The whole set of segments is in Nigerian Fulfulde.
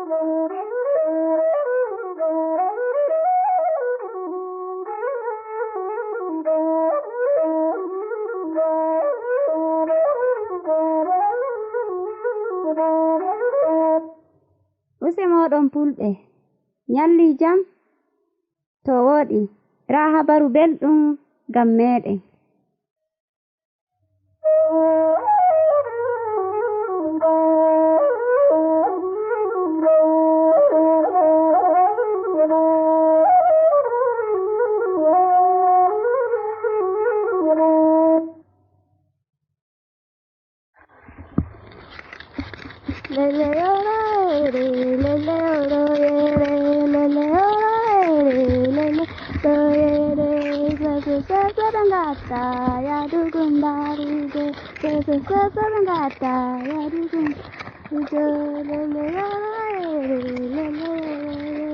Use moɗon Fulɓe, nyalli jam? To wooɗi, raa habaru belɗum ngam meɗen.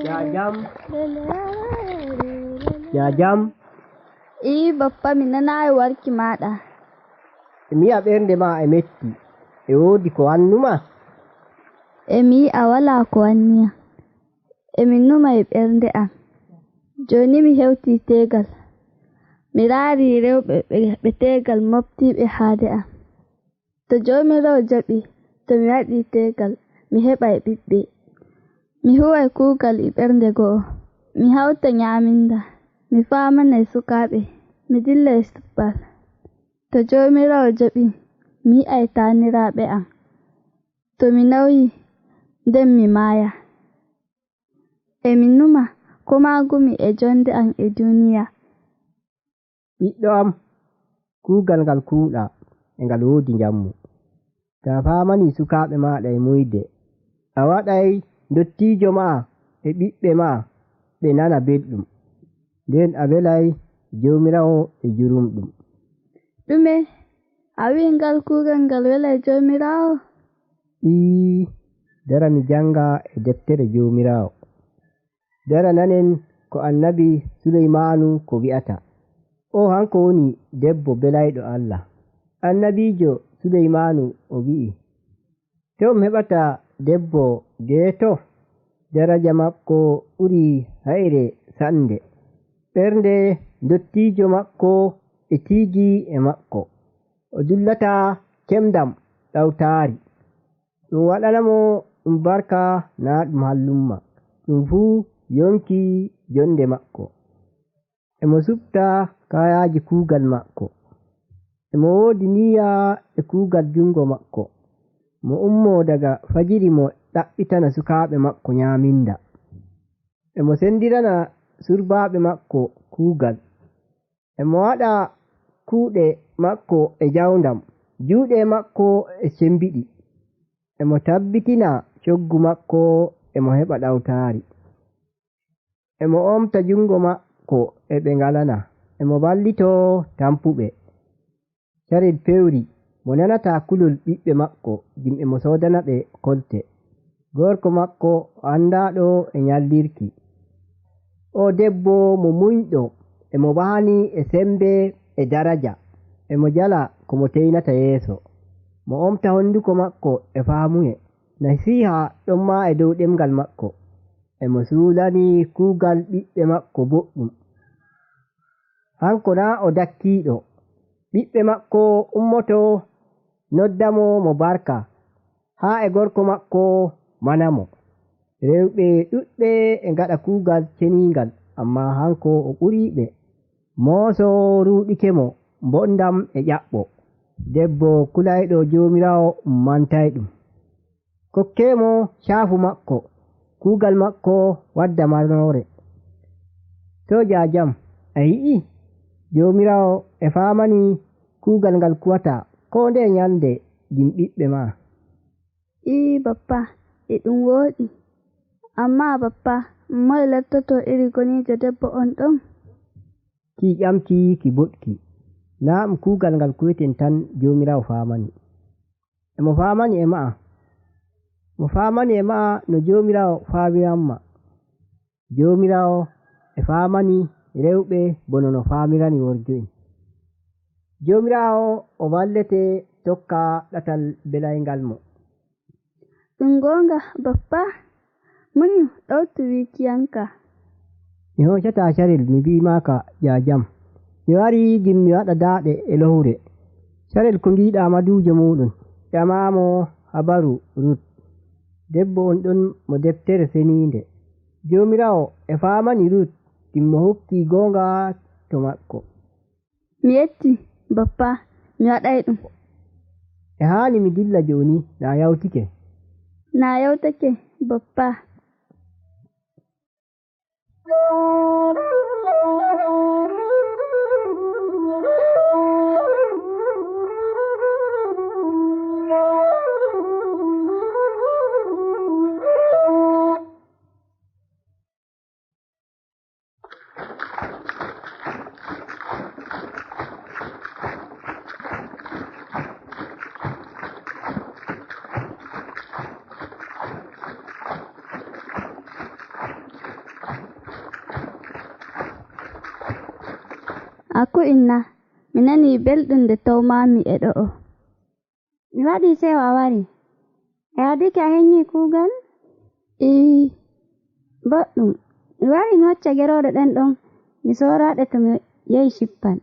Ya jam, ya jam, I baffa mi nanayi warki maɗa. Mi yi'a ɓernde ma e metti, e woodi ko wannuma? E mi yi'a wala ko wanniya. E mi numa e ɓernde am. Joni mi hewti tegal. Mi raari rewɓe ɓe tegal moftiɓe haade am. To jomirawo jaɓi to mi waɗi tegal mi heɓai ɓiɓɓe. Mi huwai kugal e ɓernde go'o. Mi hauta nyaminda. Mi famanai sukaɓe. Mi dillai subbal. To jomirawo jaɓi mi yi'ai taniraɓe am. To mi nauyi nden mi maaya. E mi numa ko magumi e jonde am e duniya. Ɓiɗɗo am, kuugal ngal kuuɗa e ngal woodi njammu. Ta famani sukaaɓe maɗa e muyde, a waɗai dottijo ma e ɓiɓɓe ma ɓe nana belɗum, nden a welai jomirawo e jurumɗum. Ɗume? A wi'i ngal kugal ngal welai jomirawo? Ee, dara mi janga e deftere jomirawo. Dara nanen ko annabi Sulaimanu ko wi'ata. O hanko woni debbo belaiɗo Allah. Annabijo Sulaimanu o wi'i, to um heɓata debbo geeto? Daraja makko ɓuri haire sande. Ɓernde dottijo makko e tiigi e makko, o dullata kemdam ɗautari. Ɗum waɗanamo ɗum barka na ɗum hallumma, ɗum fuu yonki jonde makko. E mo subta kayaji kugal makko, e mo wodi niyya e kugal jungo makko, mo ummo daga fajiri mo ɗaɓɓitana sukaɓe makko nyaminda, e mo sendirana surbaɓe makko kugal, e mo waɗa kuɗe makko e jaudam, juɗe makko e cembiɗi, e mo tabbitina shoggu makko e mo heɓa ɗautari. E mo omta jungo makko e ɓe ngalana, e mo ballito tampuɓe. Carel feuri mo nanata kulol ɓiɓɓe makko ngam e mo sodana ɓe kolte. Gorko makko o andaɗo e nyallirki. O debbo mo munyɗo e mo bahani e sembe e daraja, e mo jala ko mo teinata yeso, mo omta honduko makko e famuye, nasiha ɗonma e dow ɗemgal makko, e mo sulani kugal ɓiɓɓe makko boɗɗum. Hanko na o dakkiɗo, ɓiɓɓe makko ummoto noddamo mo barka, haa e gorko makko manamo. Rewɓe ɗuɗɓe e ngaɗa kugal cenigal amma hanko o ɓuriɓe, mooso ruɗikemo bondam e ƴaɓɓo, debbo kulaiɗo jomirawo um mantai ɗum. Kokkemo shafu makko kugal makko wadda manore. To jajam a yi'i jomirawo e famani kugal ngal kuwata ko ndeye nyalde ngam ɓiɓɓe ma. I baffa e ɗum woɗi. Amma baffa moye lattoto iri gonijo debbo on ɗon? Ki ƴamki ki boɗki, na um kugal ngal kuweten tan jomirawo famani, e mo famani e ma'a, mo famani e ma'a no jomirawo famiranma. Jomirawo e famani rewɓe bono no famirani worjo'en. Jomirawo o wallete tokka ɗatal belaingal mo. Ɗum gonga baffa? Munyu ɗowtu wikiyanka. Mi hocata carel mi wimaka ja jam. Mi wari gim mi waɗa daaɗe e lohure. Carel ko ngiɗa madujo muɗum. Ƴamamo habaru Rut. Debbo on ɗon mo deftere seninde. Jomirawo e famani Rut ɗum mo hokki gonga to makko. Mi yetti bappa mi waɗay ɗum. E hani mi dilla joni na yawtike. Na yawtake bappa. Aku inna, mi nani belɗum nde tawmami e ɗo'o. Mi waɗi seyo a wari. A yadike a henyi kuugal? Ii, Boɗɗum. Mi wari mi hocca geroɗe ɗen ɗon mi soraɗe to mi yehi shippal.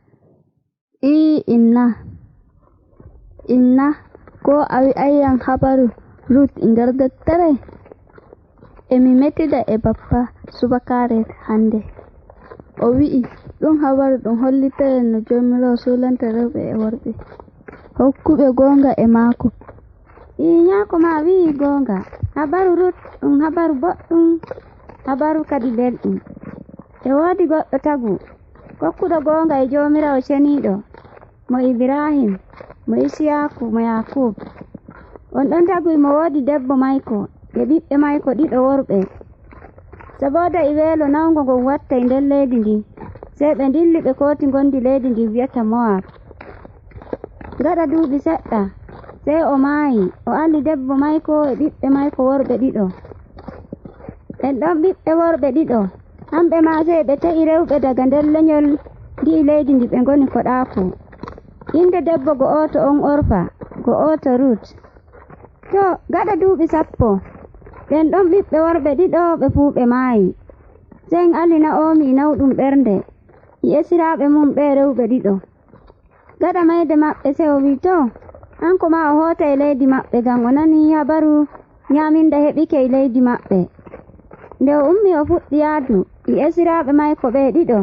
ii inna. Inna, ko a wi'ayyam habaru Rut nder deftere? E mi metida e bappa subakare hande. O wi'i ɗum habaru ɗum hollitare no jomirawo sulanta rewɓe e worɓe. Hokkuɓe gonga e maako. Ii nyaako ma wi'i gonga. Habaru Rut ɗum habaru boɗɗum, habaru kadi belɗum. E woodi goɗɗo tagu, kokkuɗo gonga e jomirawo ceniɗo, mo Ibrahim, mo Isiyaku, mo Yakub. On ɗon tagu mo woodi debbo mayko e ɓiɓɓe mayko ɗiɗo worɓe. Saboda e weelo nawgo ngon watta e nder leydi ndi, sey ɓe dilli ɓe kooti ngondi leydi ndi wiyata Moab. Gaɗa duuɓi seɗɗa, sey o maayi, o ali debbo mayko e ɓiɓɓe mayko worɓe ɗiɗo. Ɓen ɗon ɓiɓɓe worɓe ɗiɗo, hamɓe ma sey ɓe te'i rewɓe daga nder lenyol ndi'i leydi ndi ɓe ngoni koɗaaku. Inde debbo go'oto on Orfa, go'oto Rut. To, gaɗa duuɓi 10, ɓen ɗon ɓiɓɓe worɓe ɗiɗo ɓe fuu ɓe maayi. Sey en ali Na'omi e nawɗum ɓernde, e esiraaɓe mum ɓe rewɓe ɗiɗo. Gaɗa mayde maɓɓe sey o wi to, hanko ma o hoota e leydi maɓɓe ngam o nani habaru nyaminda heɓike e leydi maɓɓe. Nde o ummi o fuɗɗi yaadu e esiraaɓe mayko ɓe ɗiɗo.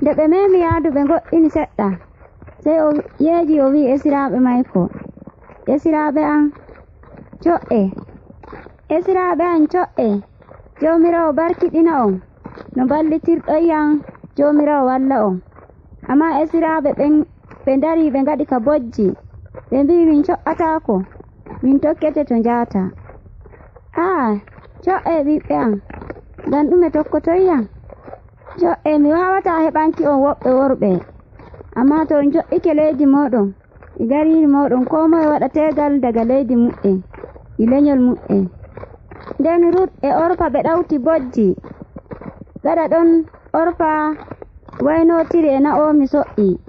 Nde ɓe memi yaadu ɓe goɗɗini seɗɗa, sey o yeeji o wi'i esiraaɓe mayko, esiraaɓe am co'e, esiraaɓe am co'e, jomirawo barkiɗina on, no ballitirɗoyyam jomirawo walla on. Amma esiraaɓe ɓen ɓe dari ɓe ngaɗi ka bojji, ɓe mbi'i min co'ataako, min tokkete to njaata. Aa, co'e ɓiɓɓe am, ngam ɗume tokkotoyyam? Co'e mi wawata heɓanki on woɓɓe worɓe, amma to on jo'ike leydi moɗon, e gariri moɗon ko moye waɗa tegal daga leydi mu'en, e lenyol mu'en. Nden Rut e Orfa ɓe ɗawti bojji. Gaɗa ɗon Orfa waynotiri e Na'omi so'i,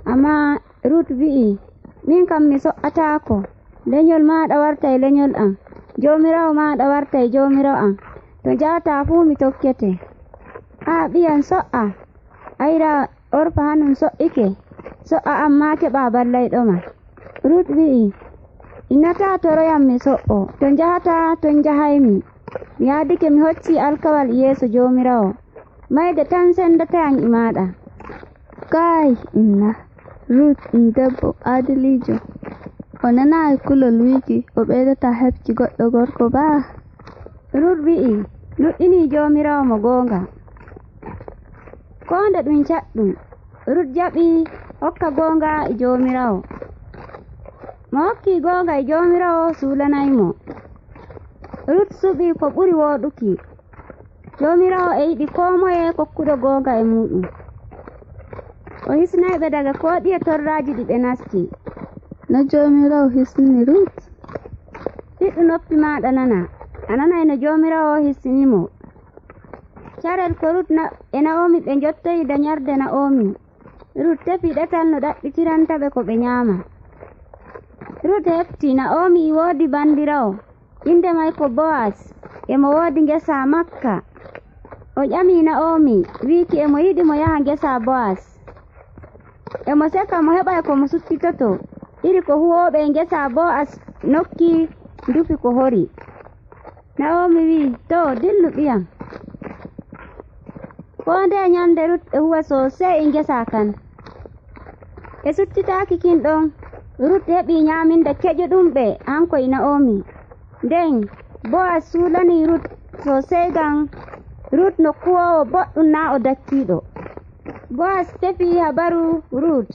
amma Rut wi'i, min kam mi so'ataako, lenyol maɗa warta e lenyol am, jomirawo maɗa warta e jomirawo am, to njahata fuu mi tokkete. A ɓiyam so'a, ayra Orfa hanum so'ike, so'a amma keɓa ballayɗoma. Rut wi'i, innata toroyam mi so'o, to njahata ton njahaymi, mi yaadike mi hocci alkawal yeeso jomirawo, mayde tan sendatayam e maɗa. Kai inna, Rut ɗum debbo adilijo. O nanayi kulol wiki o ɓeydata heɓki goɗɗo gorko ba. Rut wi'i, nuɗɗini jomirawo mo gonga. Ko nde ɗum caɗɗum, Rut jaɓi hokka gonga e jomirawo. Mo hokki gonga e jomirawo suulanaymo. Rut suɓi ko ɓuri woɗuki. Jomirawo e yiɗi ko moye kokkuɗo gonga e muɗum. O hisnayɓe daga ko ɗiye torraji ɗi ɓe nasti. No jomirawo hisni Rut? Ɓiɗɗo noppi maɗa nana, a nanay no jomirawo hisnimo. Carel ko Rut e Na'omi ɓe jottoyi danyarde Na'omi, Rut tefi ɗatal no ɗaɓɓitiranta ɓe ko ɓe nyaama. Rut hefti Na'omi woodi bandirawo, inde may ko Bo'as. Emo woodi ngesa makka. O ƴami Na'omi wiiki emo yiɗi mo yaha ngesa Bo'as. Emo seka mo heɓay ko mo suttitoto iri ko huwoɓe ngesa Bo'as nokki ndufi ko hori. Na'omi wi to dillu ɓiyam. Ko nde nyamde Rut e huwa sosai e ngesa kan. E suttitaki kin ɗon Rut heɓi nyaminda keƴuɗum ɓe hanko e Na'omi. Nden Bo'as suulani Rut sosai ngam Rut no kuwowo boɗɗum na o dakkiɗo. Bo'as tefi habaru Rut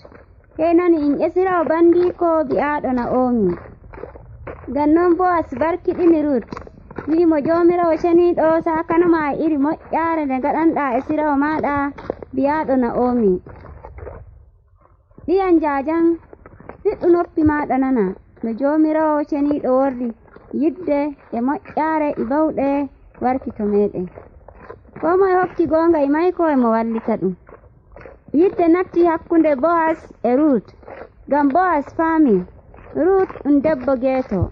hey nani in esirawo bandiko bi'aɗo Na'omi. Ngam non Bo'as barkiɗini Rut wi'imo jomirawo ceniɗo sakanoma e iri moƴƴare nde gaɗanɗa esirawo maɗa bi'aɗo Na'omi. Ɗiyam jajan fiɗɗu noppi maɗa nana no jomirawo ceniɗo worri yidde e moƴƴare e bawɗe warki to meɗen. Ko moye hokki gonga e mayko emo wallita ɗum. Yidde natti hakkunde Bo'as e Rut ngam Bo'as faami Rut ɗum debbo geeto.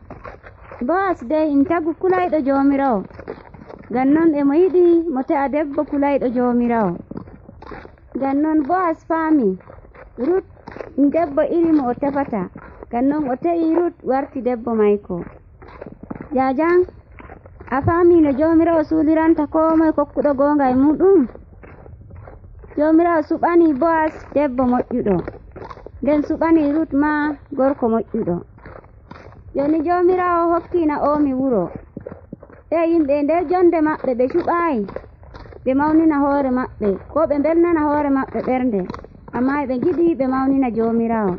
Bo'as dai in tagu kulayɗo jomirawo ngam non emo yiɗi mo te'a debbo kulayɗo jomirawo. Ngam non Bo'as faami Rut ɗum debbo iri mo o tefata ngam non o te'i Rut warti debbo mayko. Jajan a faami no jomirawo suuliranta ko moye kokkuɗo gonga e muɗum? Jomirawo suɓani Bo'as debbo moƴƴuɗo nden suɓani Rut ma gorko moƴƴuɗo. Joni jomirawo hokki Na'omi wuro. Ɓe yimɓe nder jonde maɓɓe ɓe cuɓayi ɓe mawnina hoore maɓɓe ko ɓe belnana hoore maɓɓe ɓernde amma ɓe giɗi ɓe mawnina jomirawo.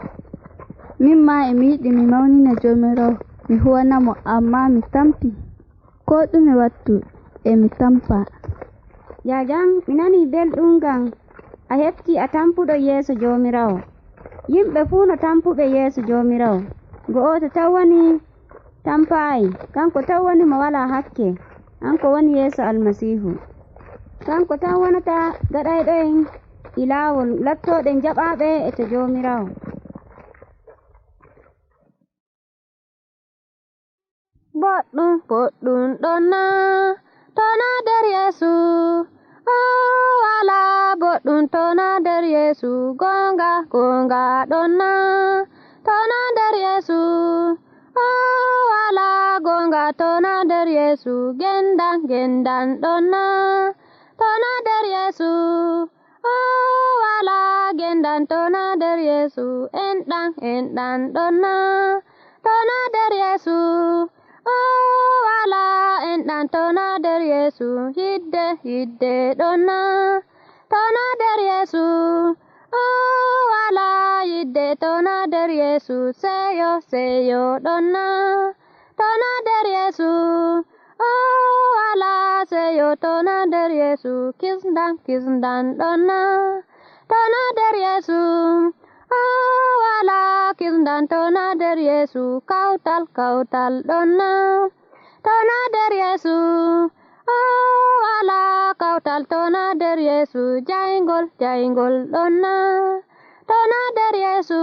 Min ma emi yiɗi mi mawnina jomirawo mi huwanamo amma mi tampi. Ko ɗume wattu emi tampa. Jajan mi nani belɗum ngam a hefti a tampuɗo yeeso jomirawo. Yimɓe fuu no tampuɓe yeeso jomirawo. Go'oto tan woni tampayi kanko tan woni mo wala hakke hanko woni Yeeso Almasihu. Kanko tan wonata gaɗayɗo en e laawol lattoɗen jaɓaɓe e to jomirawo. Boɗɗum boɗɗum ɗon na to na nder Yeesu. Oh, wala boɗɗum to na nder Yeesu. Gonga gonga ɗon na to na nder Yeesu. Oh, wala gonga to na nder Yeesu. Gendan gendan ɗon na to na nder Yeesu. Oh, wala gendan to na nder Yeesu. Enɗan enɗan ɗon na to na nder Yeesu. Oh, wala enɗan to na nder Yeesu. Yidde yidde ɗon na to na nder Yeesu. Oh, wala yidde to na nder Yeesu. Seyo seyo ɗon na to na nder Yeesu. Oh, wala seyo to na nder Yeesu. Kisndan kisndan ɗon na to na nder Yeesu. Oh, wala kisndan to na nder Yeesu. Kawtal kawtal ɗon na to na nder Yeesu. Oh, wala kawtal to na nder Yeesu. Jayngol jayngol ɗon na to na nder Yeesu.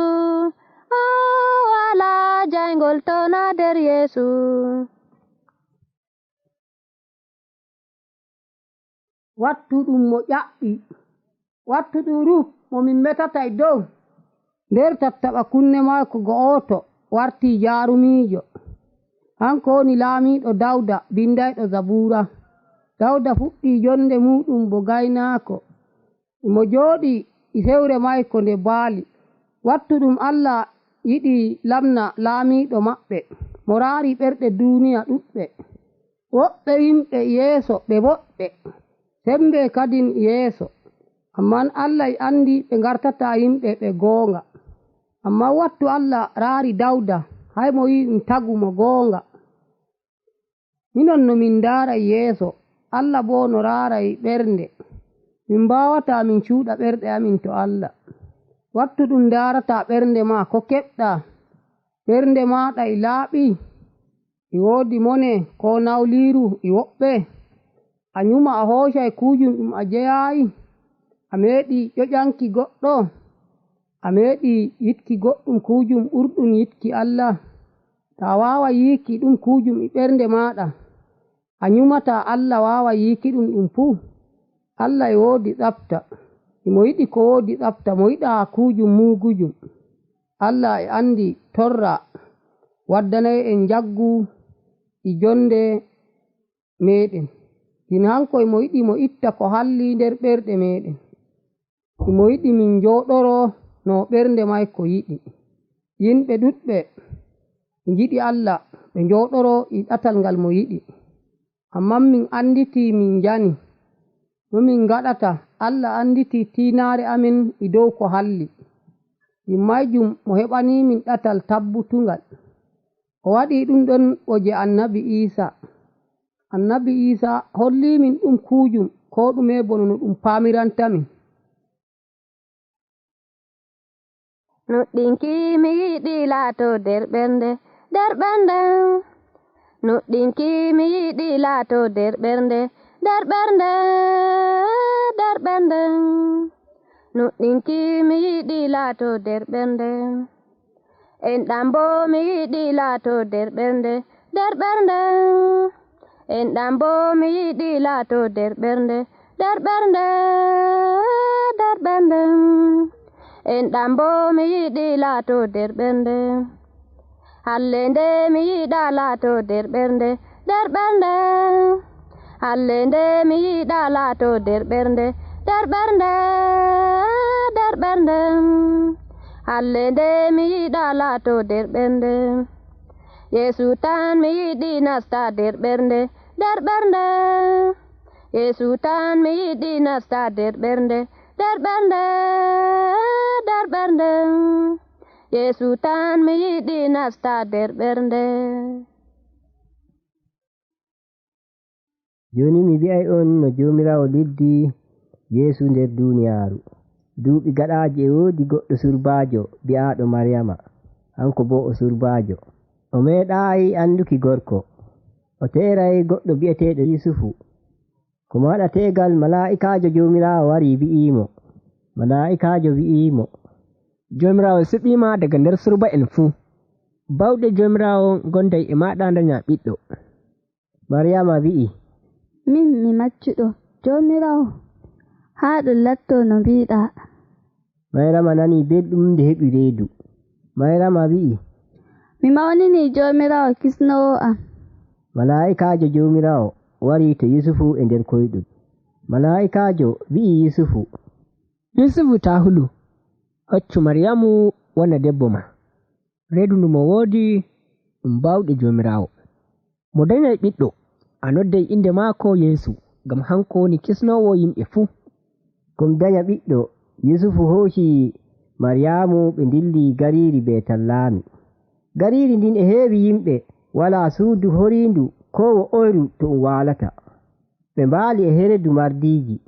Oh, wala jayngol to na nder Yeesu. Wattu ɗum mo ƴaɓɓi, wattu ɗum Rut mo min metata e dow. Nder tattaɓa kunne maako go'oto warti jarumijo. Hanko woni laamiɗo Dawda bindayɗo Zabura. Dawda fuɗɗi jonde muɗum bo gaynaako. Mo jooɗi e fewre mayko nde baali. Wattu ɗum Allah yiɗi lamna laamiɗo maɓɓe. Mo raari ɓerɗe duniya ɗuɗɓe. Woɓɓe yimɓe yeeso ɓe boɗɓe. Sembe kadin yeeso. Amman Allah e andi ɓe ngartata yimɓe ɓe goonga. Amma wattu Allah raari Dawda hay mo wi ɗum tagu mo goonga. Minon no min ndaaray yeeso, Allah bo no raaray ɓernde. Min mbaawata min cuuɗa ɓerɗe amin to Allah. Wattu ɗum ndaarata ɓernde ma ko keɓɗa. Ɓernde maɗa e laaɓi, e woodi mone ko nawliiru e woɓɓe. A nyuma a hoocay kuujum ɗum a jeyayi. A meeɗi ƴoƴanki goɗɗo. A meeɗi yitki goɗɗum kuujum ɓurɗum yitki Allah. Ta wawa yiiki ɗum kuujum e ɓernde maɗa. A nyumata Allah wawa yiki ɗum ɗum fuu. Allah e woodi tsafta, imo yiɗi ko woodi tsafta, mo yiɗa kuujum mugujum. Allah e andi torra waddanay en njaggu e jonde meɗen. Din hanko emo yiɗi mo itta ko halli nder ɓerɗe meɗen. Imo yiɗi min joɗoro no ɓernde mayko yiɗi. Yimɓe ɗuɗɓe giɗi Allah ɓe joɗoro e ɗatal ngal mo yiɗi. Amma min anditi min njani. No min gaɗata Allah anditi tinare amin e dow ko halli. Ɗum mayjum mo heɓani min ɗatal tabbutungal. O waɗi ɗum ɗon oje Annabi Isa. Annabi Isa holli min ɗum kuujum ko ɗume bono no ɗum pamirantamin. Nuɗɗinki mi yiɗi laato nder ɓernde, nder ɓernde. Nuɗɗinki mi yiɗi laato nder ɓernde, nder ɓernde, nder ɓernde. Nuɗɗinki mi yiɗi laato nder ɓernde. Enɗam bo mi yiɗi laato nder ɓernde, nder ɓernde. Enɗam bo mi yiɗi laato nder ɓernde, nder ɓernde, nder ɓernde. Enɗam bo mi yiɗi laato nder ɓernde. Hallende mi yiɗa laato nder ɓernde, nder ɓernde. Hallende mi yiɗa laato nder ɓernde, nder ɓernde, nder ɓernde. Hallende mi yiɗa laato nder ɓernde. Yesu tan mi yiɗi nasta nder ɓernde, nder ɓernde. Yesu tan mi yiɗi nasta nder ɓernde, nder ɓernde, nder ɓernde. Yesu tan mi yiɗi nasta nder ɓernde. Joni mi wi'ay on no Jomirawo liddi Yesu nder duniyaaru. Duuɓi gaɗaaji e woodi goɗɗo surbaajo bi'aɗo Maryama, hanko bo o surbaajo. O meeɗaayi anduki gorko, o teeray goɗɗo bi'eteɗo Yusufu. Ko mo waɗa teegal malaa'ikaajo Jomirawo wari wi'imo. Malaa'ikaajo wi'imo. Jomirawo suɓima daga nder surba'en fuu. Bawɗe Jomirawo gonday e maɗa danya ɓiɗɗo. Maryama wi'i. Min mi maccuɗo Jomirawo, haa ɗum latto no mbiɗa. Maryama nani belɗum nde heɓi reedu. Maryama wi'i. Mi mawnini Jomirawo kisnowo am. Malaa'ikaajo Jomirawo wari to Yusufu e nder koyɗol. Malaa'ikaajo wi'i Yusufu. Yusufu ta hulu, hoccu Maryamu wona debbo ma. Reedu ndu mo woodi ɗum bawɗe Jomirawo. Mo danyay ɓiɗɗo, a nodday inde maako Yeesu, ngam hanko woni kisnowo yimɓe fuu. Kum danya ɓiɗɗo, Yusufu hooci Maryamu ɓe dilli gariri Betallami. Gariri ndin e heewi yimɓe, wala suudu horindu ko wo'oyru to um walata. Ɓe mbaali e heredu mardiji.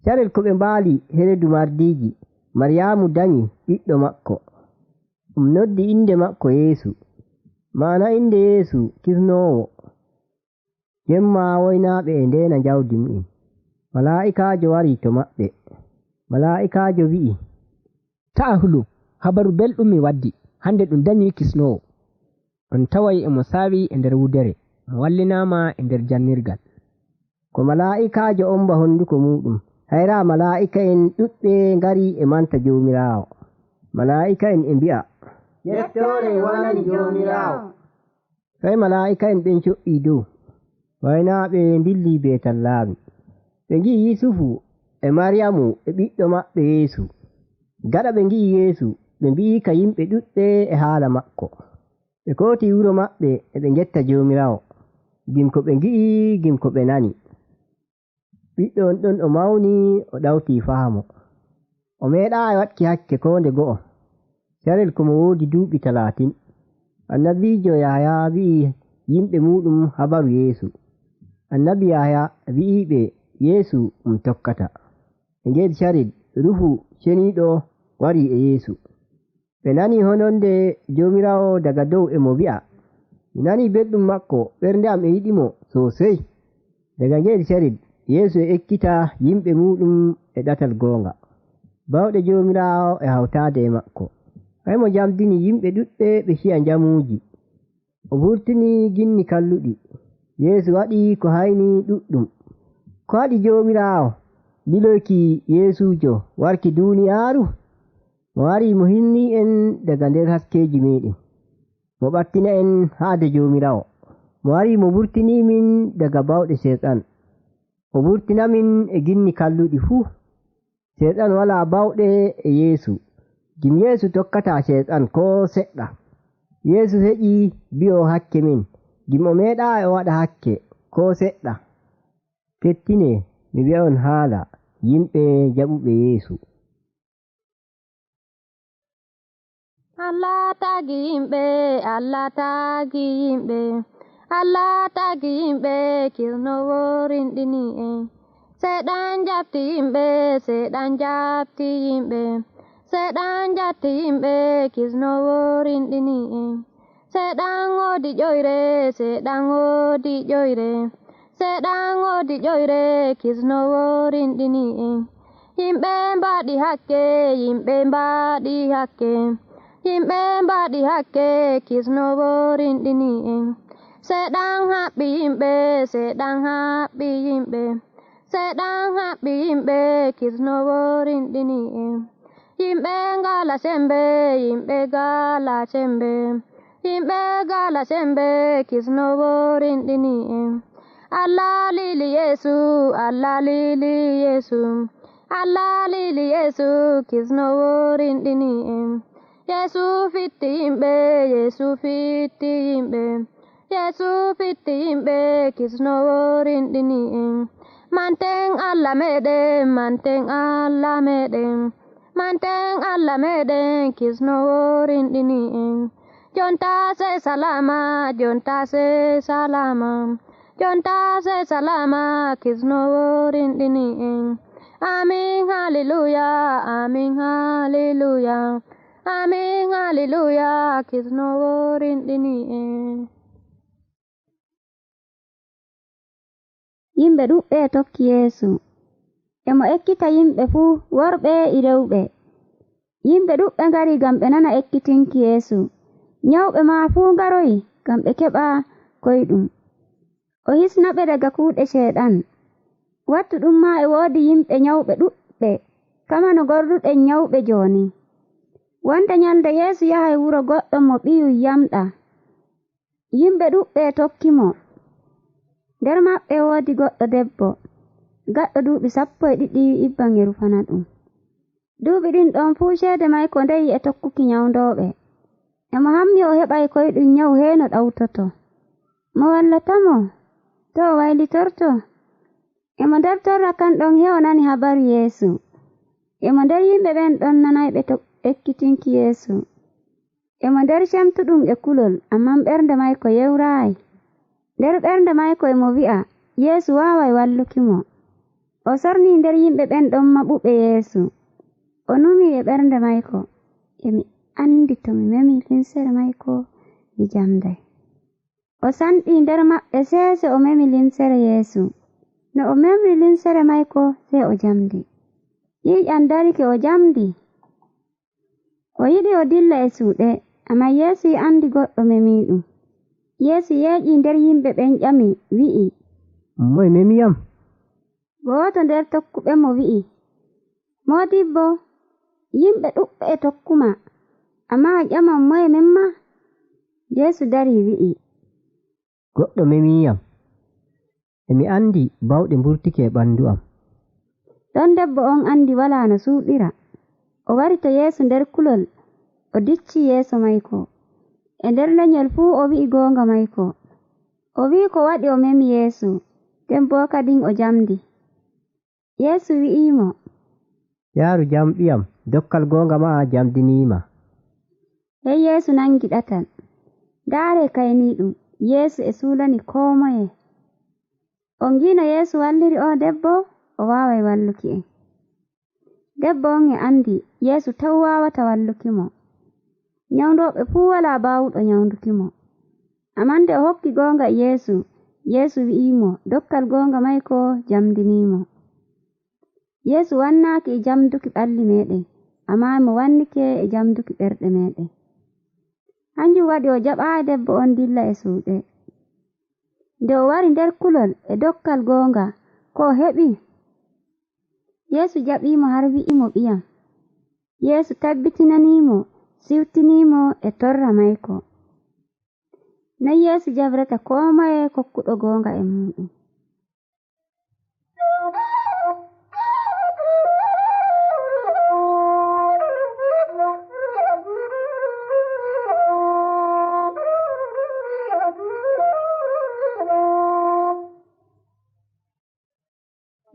Carel ko ɓe mbaali heredu mardiji, Maryamu danyi ɓiɗɗo makko. Um noddi inde makko Yeesu. Ma'ana inde Yeesu kisnowo. Jemma woynaaɓe e ndena njawdi mu'en. Malaa'ikaajo wari to maɓɓe. Malaa'ikaajo wi'i. Ta hulu, habaru belɗum mi waddi, hande ɗum danyi kisnowo. On taway emo saawi e nder wudere, mo wallinama e nder jannirgal. Ko malaa'ikaajo omba honduko muɗum, hayra malaa'ika'en ɗuɗɓe ngari e manta Jomirawo. Malaa'ika'en e mbi'a. Yettore wonani Jomirawo. Sai malaa'ika'en ɓen co'i dow. Waynaaɓe dilli Betallami. Ɓe ngi'i Yusufu e Maryamu e ɓiɗɗo maɓɓe Yeesu. Gaɗa ɓe ngi'i Yeesu, ɓe mbi'i ka yimɓe ɗuɗɓe e haala makko. Ɓe kooti wuro maɓɓe e ɓe ngetta Jomirawo. Gim ko ɓe ngi'i, gim ko ɓe nani. Ɓiɗɗo on ɗon o mawni o ɗawti fahamo. O meeɗaayi waɗki hakke ko nde go'o. Carel ko mo woodi duuɓi 30. Annabiijo Yahaya wi'i yimɓe muɗum habaru Yeesu. Annabi Yahaya wi'iɓe Yeesu um tokkata. E ngel carel Ruhu Ceniiɗo wari e Yeesu. Ɓe nani hononde Jomirawo daga dow e mo wi'a. Mi nani belɗum makko, ɓernde am e yiɗimo sosai. Daga ngel carel Yeesu e ekkita yimɓe muɗum e ɗatal goonga. Bawɗe Jomirawo e hawtade e makko. Ay mo jamdini yimɓe ɗuɗɓe ɓe ci'a njamuji. O vurtini ginni kalluɗi. Yeesu waɗi ko hayni ɗuɗɗum. Ko waɗi jomirawo liloyki Yeesujo warki duniyaaru? Mo wari mo hinni en daga nder hakkeji meɗen, mo ɓattina en haade jomirawo. Mo wari mo wurtini min daga bawɗe Shayɗan, o wurtina min e ginni kalluɗi fuu. Shayɗan wala bawɗe e Yeesu, ngam Yeesu tokkata Shayɗan ko seɗɗa. Yeesu heƴi bi'o hakke men ngam o meɗayi o waɗa hakke ko seɗɗa. Kettine mi wi'a on haala yimɓe jaɓuɓe Yeesu. Allah tagi yimɓe, Allah tagi yimɓe, Allah tagi yimɓe, kirnowo rinɗini en. Seɗan jabti yimɓe, seɗan jabti yimɓe, seɗan jabti yimɓe, kisnowo rinɗini en. Seɗan wodi ƴoyre, seɗan wodi ƴoyre, seɗan wodi ƴoyre, kisnowo rinɗini en. Yimɓe mbaɗi hakke, yimɓe mbaɗi hakke. Yimɓe mbaɗi hakke, kisnowo rinɗini en. Seɗan haɓɓi yimɓe, seɗan haɓɓi yimɓe, seɗan haɓɓi yimɓe, kisnowo rinɗini en. Yimɓe ngala sembe, yimɓe ngala sembe, yimɓe ngala sembe, kisnowo rinɗini en. Allah lili Yeesu, Allah lili Yeesu, Allah lili Yeesu, kisnowo rinɗini en. Yeesu fitti yimɓe, Yeesu fitti yimɓe, Yeesu fitti yimɓe, kisnowo rinɗini en. Manten Allah meɗen, manten Allah meɗen, manten Allah meɗen, kisnowo rinɗini en. Jonta sey salama, jonta sey salama, jonta sey salama, kisnowo rinɗini en. Amin hallelujah, amin hallelujah. Amin hallelujah, kisnowo rinɗini en. Yimɓe ɗuɗɓe e tokki Yeesu. Emo ekkita yimɓe fuu worɓe e rewɓe. Yimɓe ɗuɗɓe ngari ngam ɓe nana ekkitinki Yeesu. Nyawɓe ma fuu ngaroyi ngam ɓe keɓa koyɗum. O hisnaɓe daga kuuɗe Shayɗan. Wattu ɗum ma e woodi yimɓe nyawɓe ɗuɗɓe kama no gorduɗen nyawɓe jooni. Wonde nyalde Yeesu yahay wuro goɗɗo mo ɓiyum yamɗa. Yimɓe ɗuɗɓe e tokkimo. Nder maɓɓe woodi goɗɗo debbo, gaɗɗo duuɓi 12 ibban e rufana ɗum. Duuɓi ɗin ɗon fuu ceede mayko ndeyi e tokkuki nyawdoɓe. Emo hammi o heɓay koyɗum nyawu heeno ɗawtoto. Mo wallatamo? To o waylitorto? Emo nder torra kan ɗon he o nani habaru Yeesu. Emo nder yimɓe ɓen ɗon nanayɓe to ekkitinki Yeesu. Emo nder cemtuɗum e kulol, amma ɓernde mayko yewraayi. Nder ɓernde mayko emo wi'a Yeesu waaway wallukimo. O sorni nder yimɓe ɓen ɗon maɓuɓe Yeesu. O numi e ɓernde mayko, emi andi to mi memi limsere mayko mi jamday. O sanɗi nder maɓɓe sey o memi limsere Yeesu. No o memri limsere mayko sey o jamdi. Ƴiƴam darike o jamdi. O yiɗi o dilla e suuɗe, amma Yeesu andi goɗɗo memiɗum. Yeesu yeeƴi nder yimɓe ɓen ƴami wi'i, Moye memiyam? Goto nder tokkuɓe mo wi'i, Modibbo, yimɓe ɗuɗɓe e tokkuma, amma a ƴaman moye memma? Yeesu dari wi'i, Goɗɗo memiyam. Emi andi bawɗe mburtike e ɓandu am. Ɗon debbo on andi wala no suuɗira. O wari to Yeesu nder kulol, o dicci yeeso mayko. E nder lenyol fuu o wi'i goonga mayko. O wi'i ko waɗi o memi Yeesu, nden bo kadin o jamdi. Yeesu wi'imo, Yaaru jam ɓiyam, dokkal goonga ma jamdinima. Hey Yeesu nangi ɗatal. Ndaare kayniɗum, Yeesu e suulani koo moye. On ngi'i no Yeesu walliri o debbo, o waaway walluki en. Debbo on e andi Yeesu taw waawata wallukimo. Nyawdoɓe fuu wala baawuɗo nyawdukimo. Amma nde o hokki goonga e Yeesu, Yeesu wi'imo dokkal goonga mayko jamdinimo. Yeesu wannaaki e jamduki ɓalli meɗen, amma mo wannike e jamduki ɓerɗe meɗen. Hanjum waɗi o jaɓaayi debbo on dilla e suuɗe. Nde o wari nder kulol e dokkal goonga ko o heɓi? Yeesu jaɓimo har wi'imo ɓiyam. Yeesu tabbitinanimo siwtinimo e torra mayko. Non Yeesu jabrata ko moye kokkuɗo goonga e muɗum.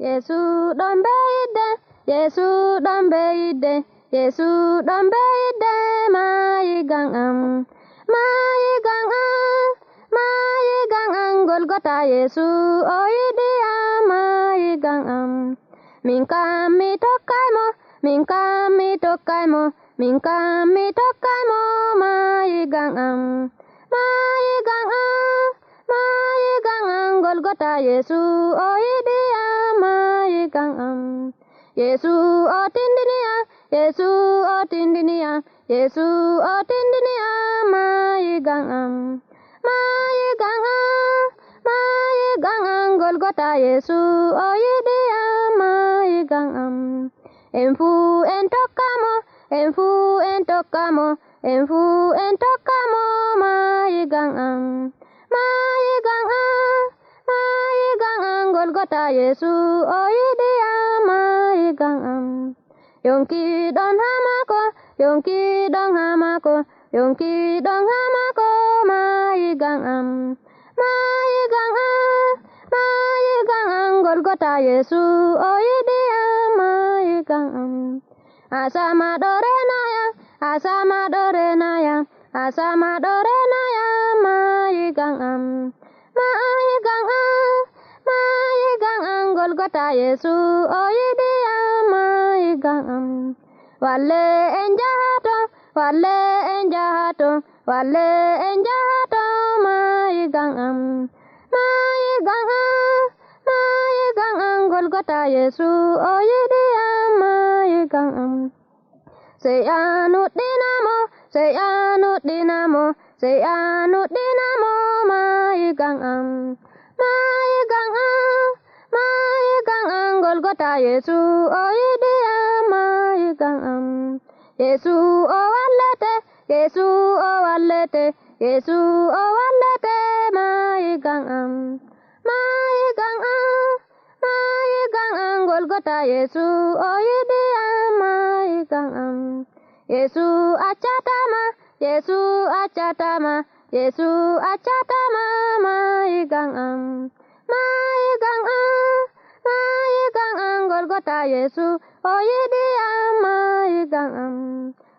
Yesu ɗon be yidde, Yesu ɗon be yidde, Yesu ɗon be yidde, maayi gan am, maayi gan am, maayi gan am, Golgota Yesu o yiɗi am, maayi gan am. Min kam mi tokkay mo, min kam mi tokkay mo, min kam mi tokkay mo, maayi gan am, maayi gan am, maayi gan am, Golgota Yesu o yiɗi am, maayi gan am. Yesu o tindini am, Yesu o tindini am, Yesu o tindini am, maayi gan am, maayi gan am, maayi gan am, Golgota Yesu o yiɗi am, maayi gan am. En fuu en tokka mo, en fuu en tokka mo, en fuu en tokka mo, maayi gan am, maayi gan am, maayi gan am, Golgota Yesu o yiɗi am, maayi gan am. Yonki ɗon haa maako, yonki ɗon haa maako, yonki ɗon haa maako, maayi gan am, maayi gan am, maayi gan am, Golgota Yesu o yiɗi am, maayi gan am. Asama ɗo renaya, asama ɗo renaya, asama ɗo renaya, maayi gan am, maayi gan am, maayi gan am, Golgota Yesu o yiɗi am, maayi gan am. Walle en jahato, walle en jahato, walle en jahato, maayi gan am, maayi gan am, maayi gan am, Golgota Yesu o yiɗi am, maayi gan am. Sey a nuɗɗinamo, sey a nuɗɗinamo, sey a nuɗɗinamo, maayi gan am, maayi gan am, maayi gan am, Golgota Yesu o yiɗi am, maayi gan am. Yesu o wallete, Yesu o wallete, Yesu o wallete, maayi gan am, maayi gan am, maayi gan am, Golgota Yesu o yiɗi am, maayi gan am. Yesu accatama, Yesu accatama, Yesu accatama, maayi gan am, maayi gan am, maayi gan am, Golgota Yesu o yiɗi am, maayi gan am.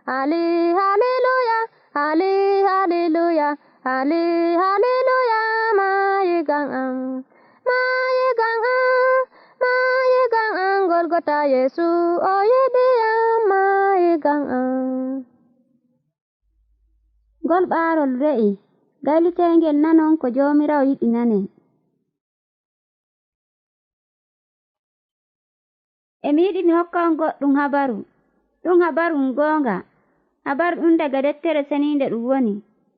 Ali haleluya, Ali haleluya, Ali haleluya, maayi gan am, maayi gan am, maayi gan am, Golgota Yesu o yiɗi am, maayi gan am. Ngol ɓaarol re'i, gaylitengel nanon ko jomirawo yiɗi nanen. Emi yiɗi mi hokka on goɗɗum habaru. Ɗum habaru ɗum goonga. Habaru ɗum daga deftere seniinde ɗum woni,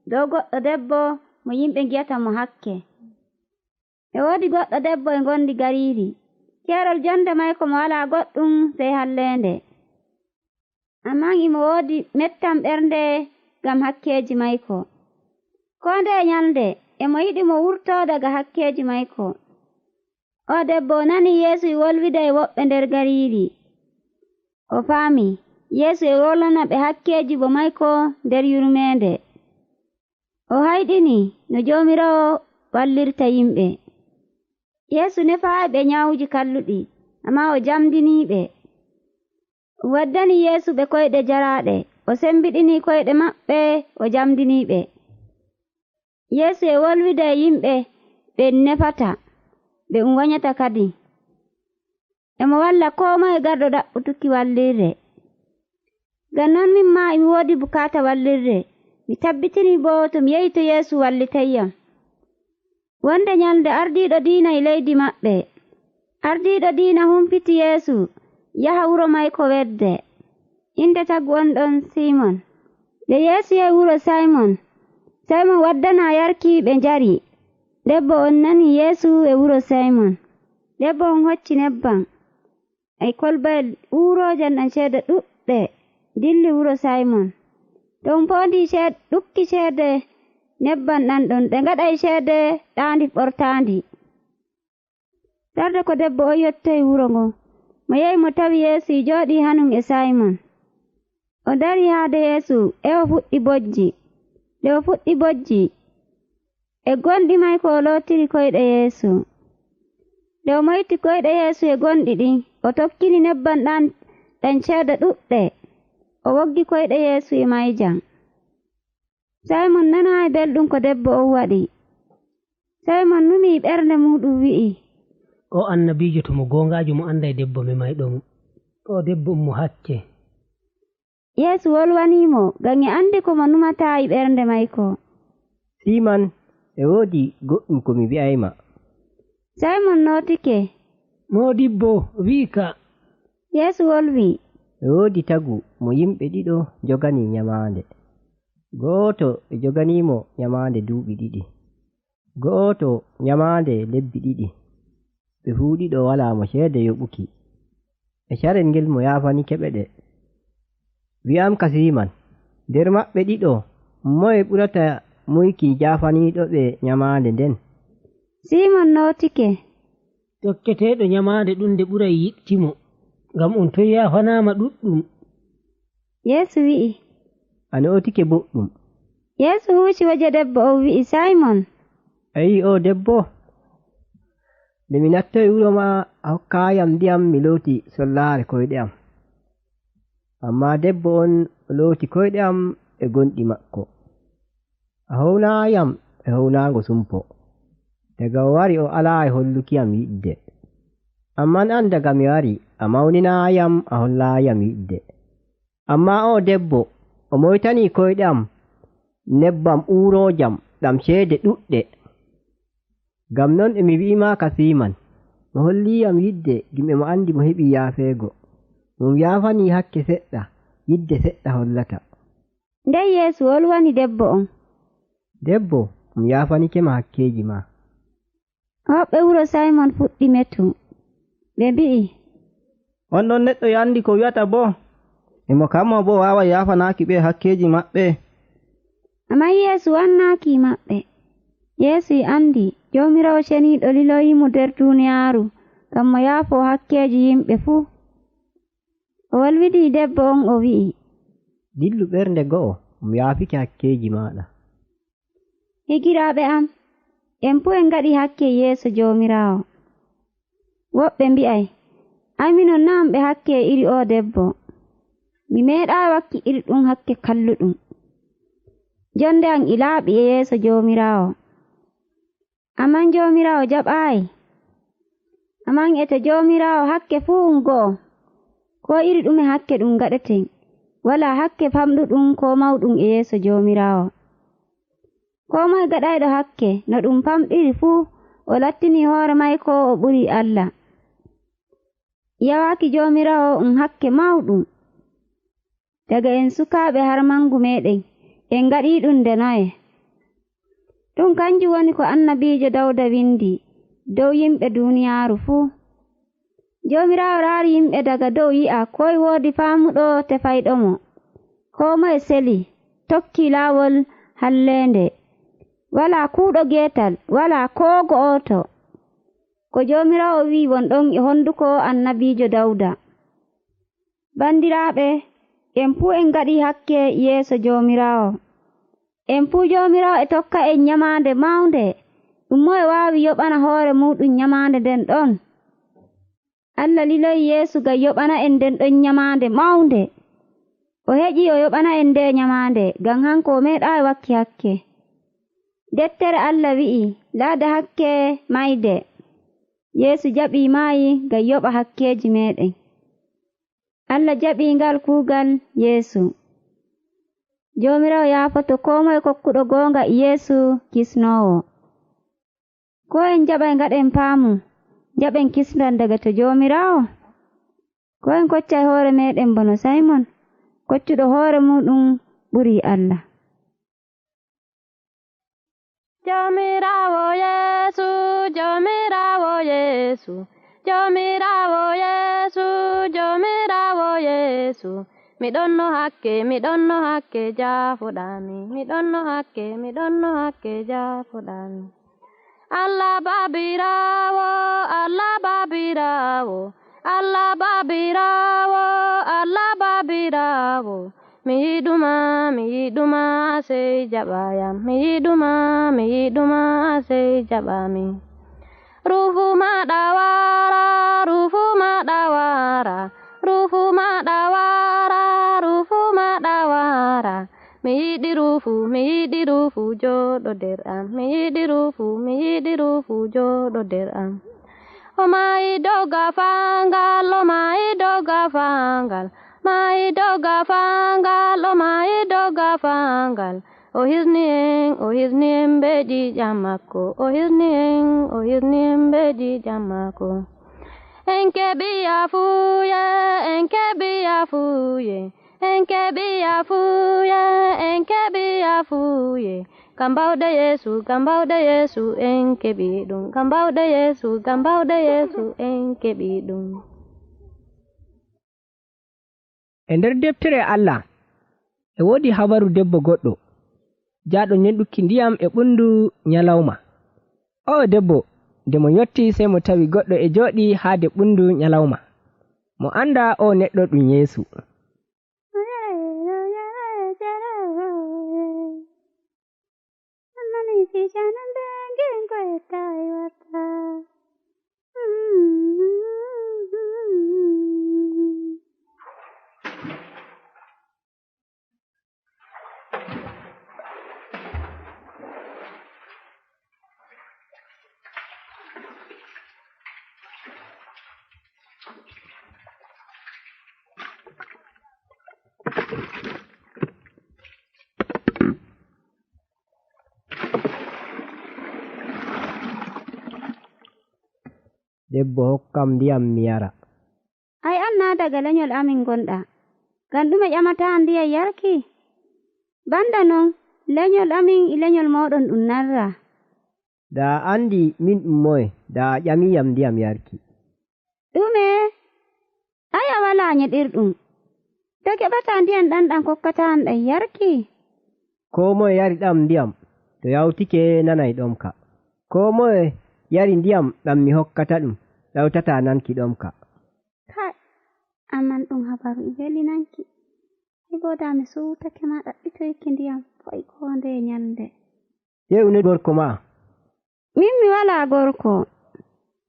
dow goɗɗo debbo mo yimɓe ngiyata mo hakke. E woodi goɗɗo debbo e ngondi gariiri. Keerol jonde mayko mo wala goɗɗum sey halleende. Amma imo woodi mettam ɓernde ngam hakkeeji mayko. Ko nde nyalnde emo yiɗi mo wurto daga hakkeeji mayko. O debbo o nani Yeesu e wolwida e woɓɓe nder gariiri. O faami Yeesu e wolwana ɓe hakkeeji bo mayko nder yurmeende. O hayɗini no Joomiraawo wallirta yimɓe. Yeesu nefaayi ɓe nyawuji kalluɗi, amma o jamdiniiɓe. O waddani Yeesu ɓe koyɗe jaraaɗe, o sembiɗini koyɗe maɓɓe, o jamdiniiɓe. Yeesu e wolwida e yimɓe ɓe nefata, ɓe um wanyata kadi. Emo walla ko moye garɗo ɗaɓɓutuki wallirre. Ngam non min ma emi woodi bukata wallirre, mi tabbitini bo to mi yehi to Yeesu wallitayyam. Wonde nyalnde ardiiɗo diina e leydi maɓɓe. Ardiiɗo diina humpiti Yeesu yaha wuro mayko wedde. Inde tagu on ɗon Simon. Nde Yeesu yahi wuro Simon, Simon waddana yarki ɓe njari. Debbo on nani Yeesu e wuro Simon. Debbo on hocci nebbam e kolbayel urojan ɗam ceede ɗuɗɗe dilli wuro Simon. To on pondi ɗukki ceede nebbam ɗan ɗon ɗe ngaɗay ceede ɗaandi ɓortaandi. Sarde ko debbo on yottoyi wuro ngon, mo yehi mo tawi Yeesu e jooɗi hanum e Simon. O dari haade Yeesu e o fuɗɗi bojji. Nde o fuɗɗi bojji, e gonɗi mayko o lootiri koyɗe Yeesu. Nde o moyti koyɗe Yeesu e gonɗi ɗin, o tokkini nebbam ɗan ɗan ceede ɗuɗɗe. O woggi koyɗe Yeesu e mayjam. Simon nanayi belɗum ko debbo on waɗi. Simon numi ɓernde muɗum wi'i. O annabijo to mo gongajo mo anday debbo memayɗo mo. O debbo mo hakke. Yeesu wolwanimo ngam e andi ko mo numata e ɓernde mayko. Siman e woodi goɗɗum ko mi wi'ayma. Simon notike. Modibbo wi'ika. Yeesu wolwi. E woodi tagu mo yimɓe ɗiɗo jogani nyamaande. Gooto e joganimo nyamaande duuɓi ɗiɗi. Gooto nyamaande lebbi ɗiɗi. Ɓe fuu ɗiɗo wala mo ceede yoɓuki. E carel ngel mo yaafani keɓe ɗe. Wi'am ka Siman, nder maɓɓe ɗiɗo moye ɓurata muyki jafaniɗo ɓe nyamaande nden? Simon notike. Tokketeɗo nyamaande ɗum nde ɓuray yiɗkimo, ngam on toon yafanama ɗuɗɗum. Yeesu wi'i. A notike boɗɗum. Yeesu huuci waje debbo o wi'i Simon. A yi'i o debbo? Nde mi nattoyi wuro ma a hokkayam ndiyam mi looti sollaare koyɗe am. Amma debbo on o looti koyɗe am e gonɗi makko. A hownayam e hownago sumpo. Daga o wari o alayi hollukiyam yidde. Amman an daga mi wari a mawninayam a hollayam yidde. Amma o debbo o moytani koyɗe am nebbam urojam ɗam ceede ɗuɗɗe. Ngam non emi wi'ima ka Siman, mo holliyam yidde gimɓe mo andi mo heɓi yaafeego. Mo yaafani hakke seɗɗa, yidde seɗɗa hollata. Nden Yeesu wolwani debbo on. Debbo, mi yaafanike ma hakkeji ma. Woɓɓe wuro Simon fuɗɗi metu. Ɓe mbi'i. On ɗon neɗɗo e andi ko wi'ata bo? Emo kammo bo wawa yafanaki ɓe hakkeji maɓɓe. Amma Yeesu wannaki maɓɓe. Yeesu e andi Jomirawo ceniɗo liloyimo nder duniyaaru ngam mo yaafo hakkeji yimɓe fuu. O wolwidi debbo on o wi'i. Dillu ɓernde go'o, mi yaafike hakkeji maɗa. Higiraaɓe am, en fu en ngaɗi hakke yeeso Jomirawo. Woɓɓe mbi'ay, ai minon na ɓe hakke iri o debbo. Mi meeɗayi wakki iri ɗum hakke kalluɗum. Jonde am e laaɓi e yeeso Jomirawo. Amman Jomirawo jaɓayi. Amman e to Jomirawo hakke fuu um go'o. Ko iri ɗume hakke ɗum gaɗeten, wala hakke famɗuɗum ko mawɗum e yeeso Jomirawo. Ko moye gaɗayɗo hakke no ɗum famɗiri fuu o lattini hoore mayko o ɓuri Allah. Yawaaki Jomirawo um hakke mawɗum. Daga en sukaaɓe har mangu meɗen, en ngaɗi ɗum nde noye. Ɗum kanjum woni ko annabiijo Dawda windi dow yimɓe duniyaaru fuu. Jomirawo raari yimɓe daga dow yi'a koy woodi faamuɗo tefayɗo mo. Ko moye seli, tokki laawol halleende. Wala kuuɗo geetal, wala ko go'oto. Ko Jomirawo wi'i wonɗon e honduko annabiijo Dawda. Bandiraaɓe, en fuu en ngaɗi hakke yeeso Jomirawo. En fuu Jomirawo e tokka en nyamaande mawnde. Ɗum moye waawi yoɓana hoore muɗum nyamaande nden ɗon. Allah liloyi Yeesu ngam yoɓana en nden ɗon nyamaande mawnde. O heƴi o yoɓana en nde nyamaande ngam hanko o meeɗayi wakki hakke. Deftere Allah wi'i laada hakke mayde. Yeesu jaɓi maayi ngam yoɓa hakkeji meɗen. Allah jaɓi ngal kuugal Yeesu. Jomirawo yaafoto ko moye kokkuɗo goonga e Yeesu kisnowo. Ko en jaɓay ngaɗen paamu, jaɓen kisnal daga to Jomirawo? Ko en koccay hoore meɗen bono Simon, koccuɗo hoore muɗum ɓuri Allah. Jomirawo Yeesu, Jomirawo Yeesu, Jomirawo Yeesu, Jomirawo Yeesu. Miɗon no hakke, miɗon no hakke jaafoɗami, miɗon no hakke, miɗon no hakke jaafoɗami. Allah Babirawo, Allah Babirawo, Allah Babirawo, Allah Babirawo. Mi yiɗuma, mi yiɗuma, sey jaɓayam, mi yiɗuma, mi yiɗuma, sey jaɓami. Ruhu maɗa wara, ruhu maɗa wara, ruhu maɗa wara, ruhu maɗa wara. Mi yiɗi ruhu, mi yiɗi ruhu joɗo nder am, mi yiɗi ruhu, mi yiɗi ruhu joɗo nder am. O mayi dow gafangal, o mayi dow gafangal, mayi dow gafangal, o mayi dow gafangal. O hisni en, o hisni en be ƴiƴam makko, o hisni en, o hisni en be ƴiƴam makko. En keɓi yafuye, en keɓi yafuye, en keɓi yafuye, en keɓi yafuye. Ngam bawɗe Yeesu, ngam bawɗe Yeesu, en keɓi ɗum, ngam bawɗe Yeesu, ngam bawɗe Yeesu, en keɓi ɗum. E nder deftere Allah e woodi habaru debbo goɗɗo jaaɗo nyeɗuki ndiyam e ɓundu nyalawma. O debbo nde mo yotti sey mo tawi goɗɗo e jooɗi haade ɓundu nyalawma. Mo anda o neɗɗo ɗum Yeesu. Debbo hokkam ndiyam mi yara. Ai an na daga lenyol amin gonɗa, ngam ɗume ƴamata ndiyam yarki? Banda non, lenyol amin e lenyol moɗon ɗum narra. Da a andi min ɗum moye, da a ƴamiyam ndiyam yarki. Ɗume? Ai a wala nyeɗirɗum. To keɓata ndiyam ɗan ɗan kokkata am ɗan yarki? Ko moye yari ɗam ndiyam, to yawtike nanay ɗomka. Ko moye yari ndiyam ɗam mi hokkata ɗum, ɗawtata nanki ɗomka. Kai, amman ɗum habaru e weli nanki. Hibo da mi suutake ma ɗaɓɓitoyki ndiyam fo'i ko nde nyalnde. Ƴewne gorko ma. Min mi wala gorko.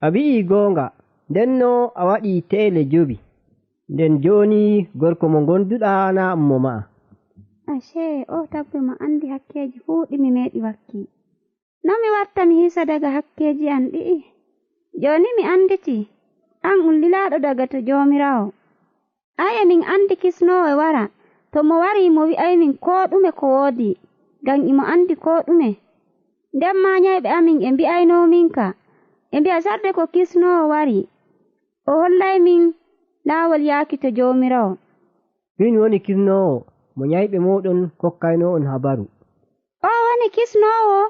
A wi'i goonga, ndenno a waɗi teele jowi. Nden jooni gorko mo gonduɗa na mo ma'a. Ashe, o tagbe mo andi hakkeji fuu ɗi mi meeɗi wakki. No mi watta mi hisa daga hakkeji an ɗi'i. Joni mi anditi, an un lilaaɗo daga to Jomirawo. Ai e min andi kisnowo e wara, to mo wari mo wi'ay min ko ɗume ko woodi, ngam imo andi ko ɗume. Nden ma nyayɓe amin e mbi'ayno min ka, e mbi'a sarde ko kisnowo wari, o hollay min laawol yaaki to Jomirawo. Min woni kisnowo mo nyayɓe moɗon kokkayno on habaru. O woni kisnowo?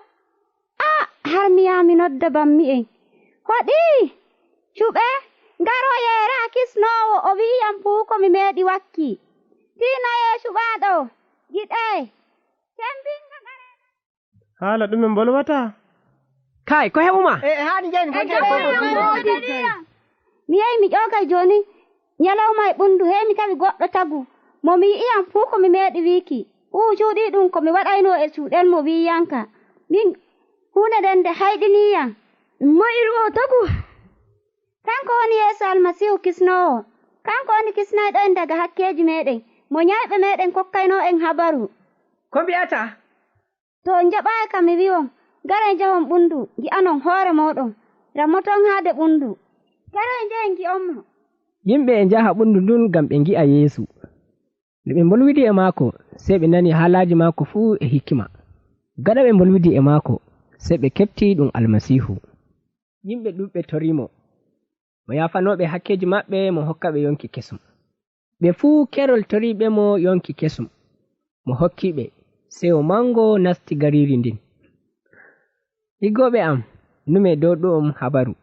A har mi yaha mi nodda bammi'en. Hoɗi! Cuɓe! Ngaroyeera kisnowo o wi'iyam fuu ko mi meeɗi wakki. Tinaye cuɓaɗo, giɗe! Sembinga ngare! Haala ɗume bolwata? Kai, ko heɓuma? Mi yahi mi ƴoogay joni nyalawma e ɓundu he mi tawi goɗɗo tagu mo mi yi'iyam fuu ko mi meeɗi wiiki. Uu cuuɗi ɗum ko mi waɗayno e cuuɗel mo wiyanka. Min hunde nden nde hayɗiniyam. Mo'iru o tagu. Kanko woni Yeesu Almasihu kisnowo. Kanko woni kisnayɗo en daga hakkeji meɗen. Mo nyayɓe meɗen kokkayno en habaru. Ko mbi'ata? To on jaɓayi kam mi wi'on, ngare njahon ɓundu, ngi'anon hoore moɗon. Rammoton haade ɓundu. Ngare njehen ngi'on mo. Yimɓe e njaha ɓundu ndun ngam ɓe ngi'a Yeesu. Nde ɓe bolwidi e maako, sey ɓe nani haalaaji maako fuu e hikima. Gaɗa ɓe bolwidi e maako, sey ɓe keɓti ɗum Almasiihu. Yimɓe ɗuɓɓe torimo, mo yafanoɓe hakkeji maɓɓe mo hokka ɓe yonki kesum. Ɓe fuu kerol toriɓe mo yonki kesum, mo hokkiɓe, seyo mango nasti gariri ndin. Iggoɓe am nume dow ɗu'um habaru.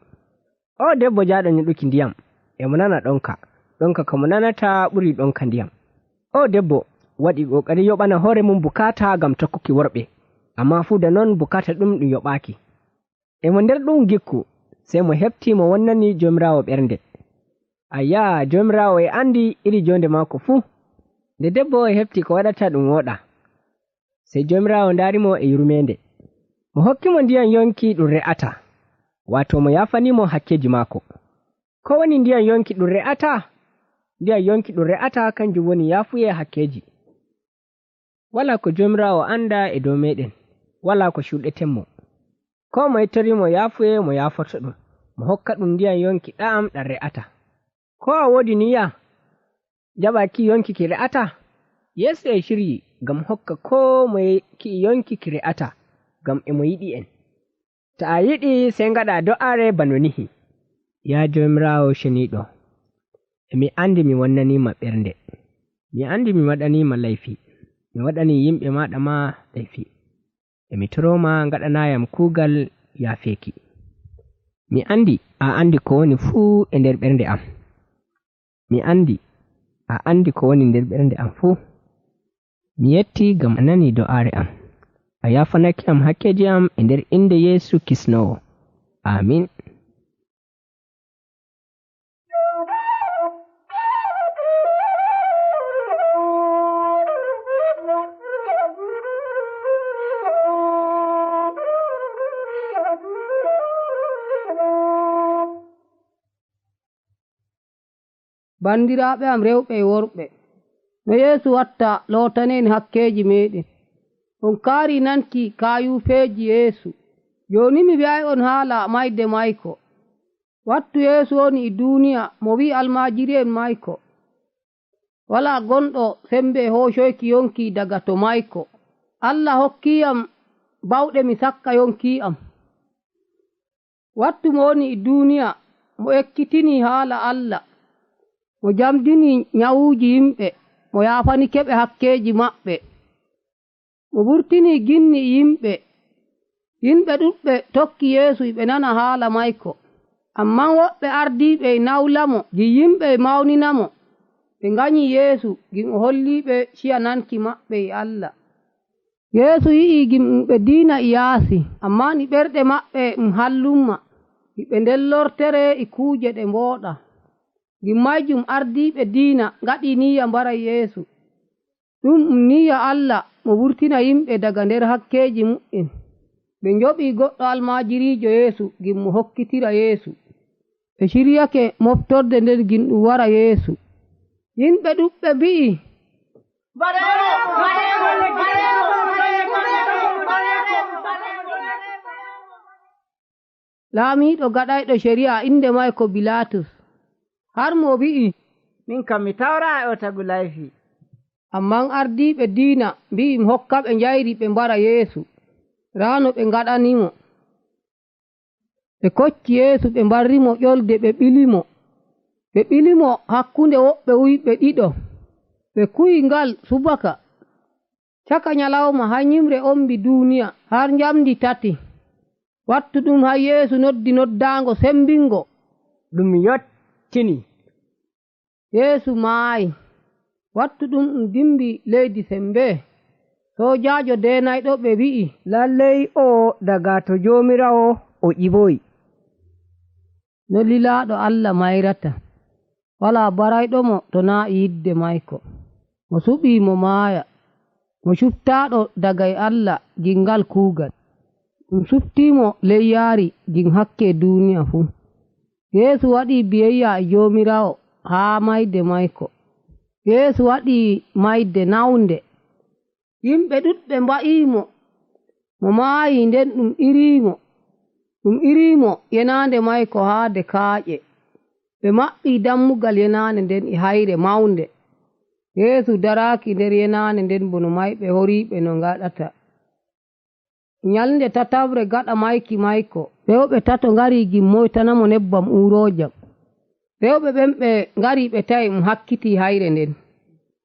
O debbo jaaɗo nyeɗuki ndiyam emo nana ɗonka. Ɗonka ko mo nanata ɓuri ɗonka ndiyam. O debbo waɗi ƙoƙari yoɓana hoore mum bukata ngam tokkuki worɓe. Amma fuu da non bukata ɗum ɗum yoɓaki. Emo nder ɗum gikku sai mo hefti mo wonnani jomirawo ɓernde. Ayya jomirawo e andi iri jonde maako fuu. Nde debbo e hefti ko waɗata ɗum woɗa. Sai jomirawo ndarimo e yurmende. Mo hokkimo ndiyam yonki ɗum re'ata. Wato mo yafanimo hakkeji maako. Ko woni ndiyam yonki ɗum re'ata? Ndiyam yonki ɗum re'ata kanjum woni yafuye hakkeji. Wala ko jomirawo anda e dow meɗen, wala ko shuɗetenmo. Ko moye torimo yafuye mo yafoto ɗum, mo hokka ɗum ndiyam yonki ɗa'am ɗam re'ata. Ko a wodi niyya jaɓa ki yonki ki re'ata? Yesu e shiryi ngam hokka ko moye ki yonki ki re'ata ngam emo yiɗi en. To a yiɗi sai ngaɗa do'aare bano nihi. Ya jomirawo ceniɗo, emi andi mi wonnanima ɓernde. Mi andi mi waɗanima laifi. Mi waɗani yimɓe maɗa ma laifi. Emi toroma ngaɗanayam kugal yafeki. Mi andi a andi ko woni fuu e nder ɓernde am. Mi andi a andi ko woni nder ɓernde am fuu. Mi yetti ngam a nani do'aare am. A yafanake am hakkeji am e nder inde Yesu kisnowo. Amin. Bandiraɓe am rewɓe e worɓe, no Yeesu watta lootanen hakkeji meɗen. On kaari nanki kayufeji Yeesu. Joni mi wi'ay on haala mayde mayko. Wattu Yeesu woni e duniya mo wi almajiri en mayko. Wala gonɗo sembe hoshoyki yonki daga to mayko. Allah hokkiyam bawɗe mi sakka yonki am. Wattu mo woni e duniya mo ekkitini haala Allah. Mo jamdini nyawuji yimɓe, mo yafani keɓe hakkeji maɓɓe. Mo wurtini ginni yimɓe. Yimɓe ɗuɗɓe tokki Yeesu ɓe nana haala mayko. Amma woɓɓe ardiɓe nawlamo, gi yimɓe mawninamo. Ɓe ganyi Yeesu gim o holliɓe ciya nanki maɓɓe e Allah. Yeesu yi'i gim ɓe diina e yaasi, amma ni ɓerɗe maɓɓe um hallumma. Ɓe ndellortere e kuuje ɗe mbooɗa. Gim majum ardiɓe diina ngaɗi niyya mbara Yeesu. Ɗum um niyya Allah mo wurtina yimɓe daga nder hakkeji mu'en. Ɓe njoɓi goɗɗo almajirijo Yeesu gim mo hokkitira Yeesu. Ɓe shiryake moftorde nden gim ɗum wara Yeesu. Yimɓe ɗuɗɓe mbi'i, Laamiɗo gaɗayɗo shari'a inde mayko Bilatus. Har mo wi'i, min kam mi tawra o tagu layfi. Amman ardiɓe diina mbi'i mi hokka ɓe njayri ɓe mbara Yeesu. Rano ɓe ngaɗanimo. Ɓe kocci Yeesu ɓe mbarrimo ƴolde ɓe ɓilimo. Ɓe ɓilimo hakkunde woɓɓe wuyɓe ɗiɗo. Ɓe kuyi ngal subaka. Caka nyalawma ha nyimre ombi duniya har njamdi tati. Wattu ɗum ha Yeesu noddi noddaango sembingo. Ɗum yottini. Yeesu maayi. Wattu ɗum ɗum dimbi leydi sembe. Sojajo denayɗo ɓe wi'i, lalley o daga to jomirawo o ƴiboyi. No lilaaɗo Allah mayrata. Wala barayɗo mo to naa yidde mayko. Mo suɓi mo maaya. Mo cuftaaɗo daga e Allah gingal kuugal. Ɗum suftimo leyyaari gin hakke duniya fuu. Yeesu waɗi biyayya e jomirawo haa mayde mayko. Yeesu waɗi mayde nawnde. Yimɓe ɗuɗɓe mba'imo. Mo maayi nden ɗum irimo. Ɗum irimo yenaande mayko haade kaaƴe. Ɓe maɓɓi dammugal yenaande nden e hayre mawnde. Yeesu daraaki nder yenaande nden bono mayɓe horiiɓe no ngaɗata. Nyalnde tatabre gaɗa mayki mayko, rewɓe tato ngari gimmoytanamo nebbam urojam. Rewɓe ɓen ɓe ngari ɓe tawi um hakkiti hayre nden.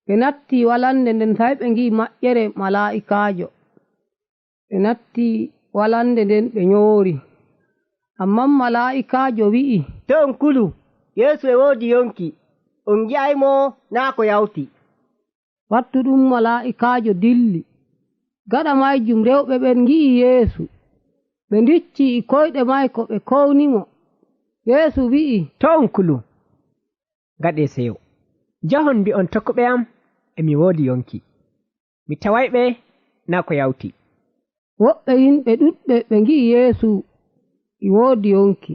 Ɓe natti walande nden sai ɓe ngi'i maƴƴere mala'ikajo. Ɓe natti Walande nden ɓe nyoori. Amma mala'ikaajo wi'i to on kulu Yeesu e woodi yonki on gi'aymo naa ko yawti. Wattu ɗum mala'ikaajo dilli. Gaɗa mayjum rewɓe ɓen ngi'i Yeesu. Ɓe ndicci e koyɗe mayko ɓe kownimo. Yeesu wi'i to on kulu ngaɗe seyo. Jahon mbi'on tokkuɓe am emi woodi yonki. Mi tawayɓe naa ko yawti. Woɓɓe yimɓe ɗuɗɓe ɓe ngi'i Yeesu e woodi yonki.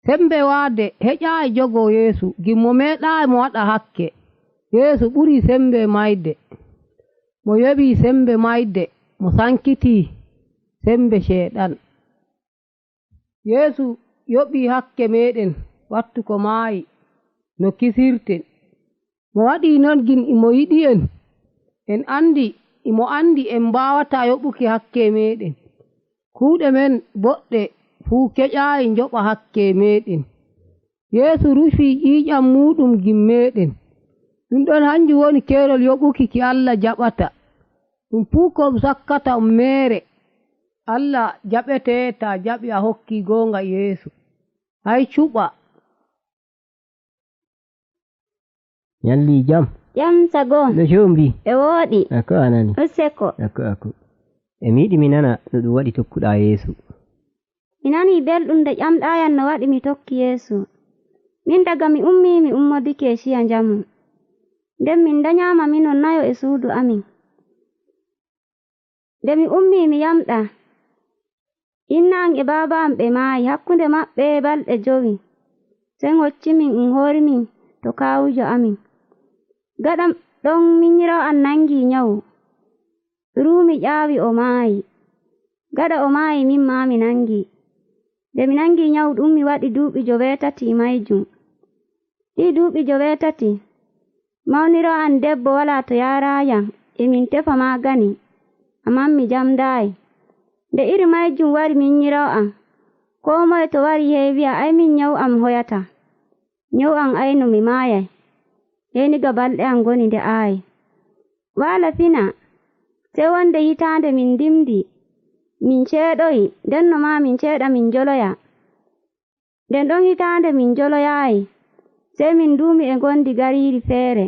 Sembe waade heƴaayi jogo Yeesu gimmo meeɗaayi mo waɗa hakke. Yeesu ɓuri sembe mayde. Mo yoɓi sembe mayde mo sankiti sembe ceeɗan. Yeesu yoɓi hakke meɗen wattu ko maayi no kisirten. Mo waɗi non gin imo yiɗi en. En andi imo andi en mbawata yoɓuki hakke meɗen. Kuuɗe men boɗɗe fuu keƴaayi njoɓa hakke meɗen. Yeesu rufi ƴiiƴam muɗum gim meɗen. Ɗum ɗon hanjum woni kerol yoɓuki ki Allah jaɓata. Ɗum fuu ko sakkata meere. Allah jaɓete ta jaɓi a hokki goonga Yeesu. Hay cuɓa. Nyalli jam. Jam sago. No jombi. E wooɗi. Ako anani. Useko. Ako ako. E mi yiɗi mi nana no ɗum waɗi tokkuɗa Yeesu. Mi nani belɗum nde ƴamɗayan no waɗi mi tokki Yeesu. Min daga mi ummi mi ummodike e ciya njamu. Nden min danyama minon nayo e suudu amin. Nde mi ummi mi yamɗa. Inna am e baaba am ɓe maayi hakkunde maɓɓe balɗe jowi. Sen hoccimin um horimin to kawujo amin. Gaɗa ɗon minyirawo am nangi nyawu. Ruumi ƴaawi o maayi. Gaɗa o maayi min ma mi nangi. Nde mi nangi nyawu ɗum mi waɗi duuɓi joweetati mayjum. Ɗi duuɓi joweetati. Mawnirawo am debbo wala to yarayam emin tefa magani. Amma mi jamdayi. Nde iri mayjum wari minyirawo am. Ko moye to wari hey wi'a ai min nyawu am hoyata. Nyawu am ai no mi maayay. Heyniga balɗe am ngoni nde aayi. Wala fina sai wonde hitande min ndimdi. Min ceeɗoyi ndenno ma min ceeɗa min joloya. Nden ɗon hitande min joloyayi. Sai min duumi e gondi gariri feere.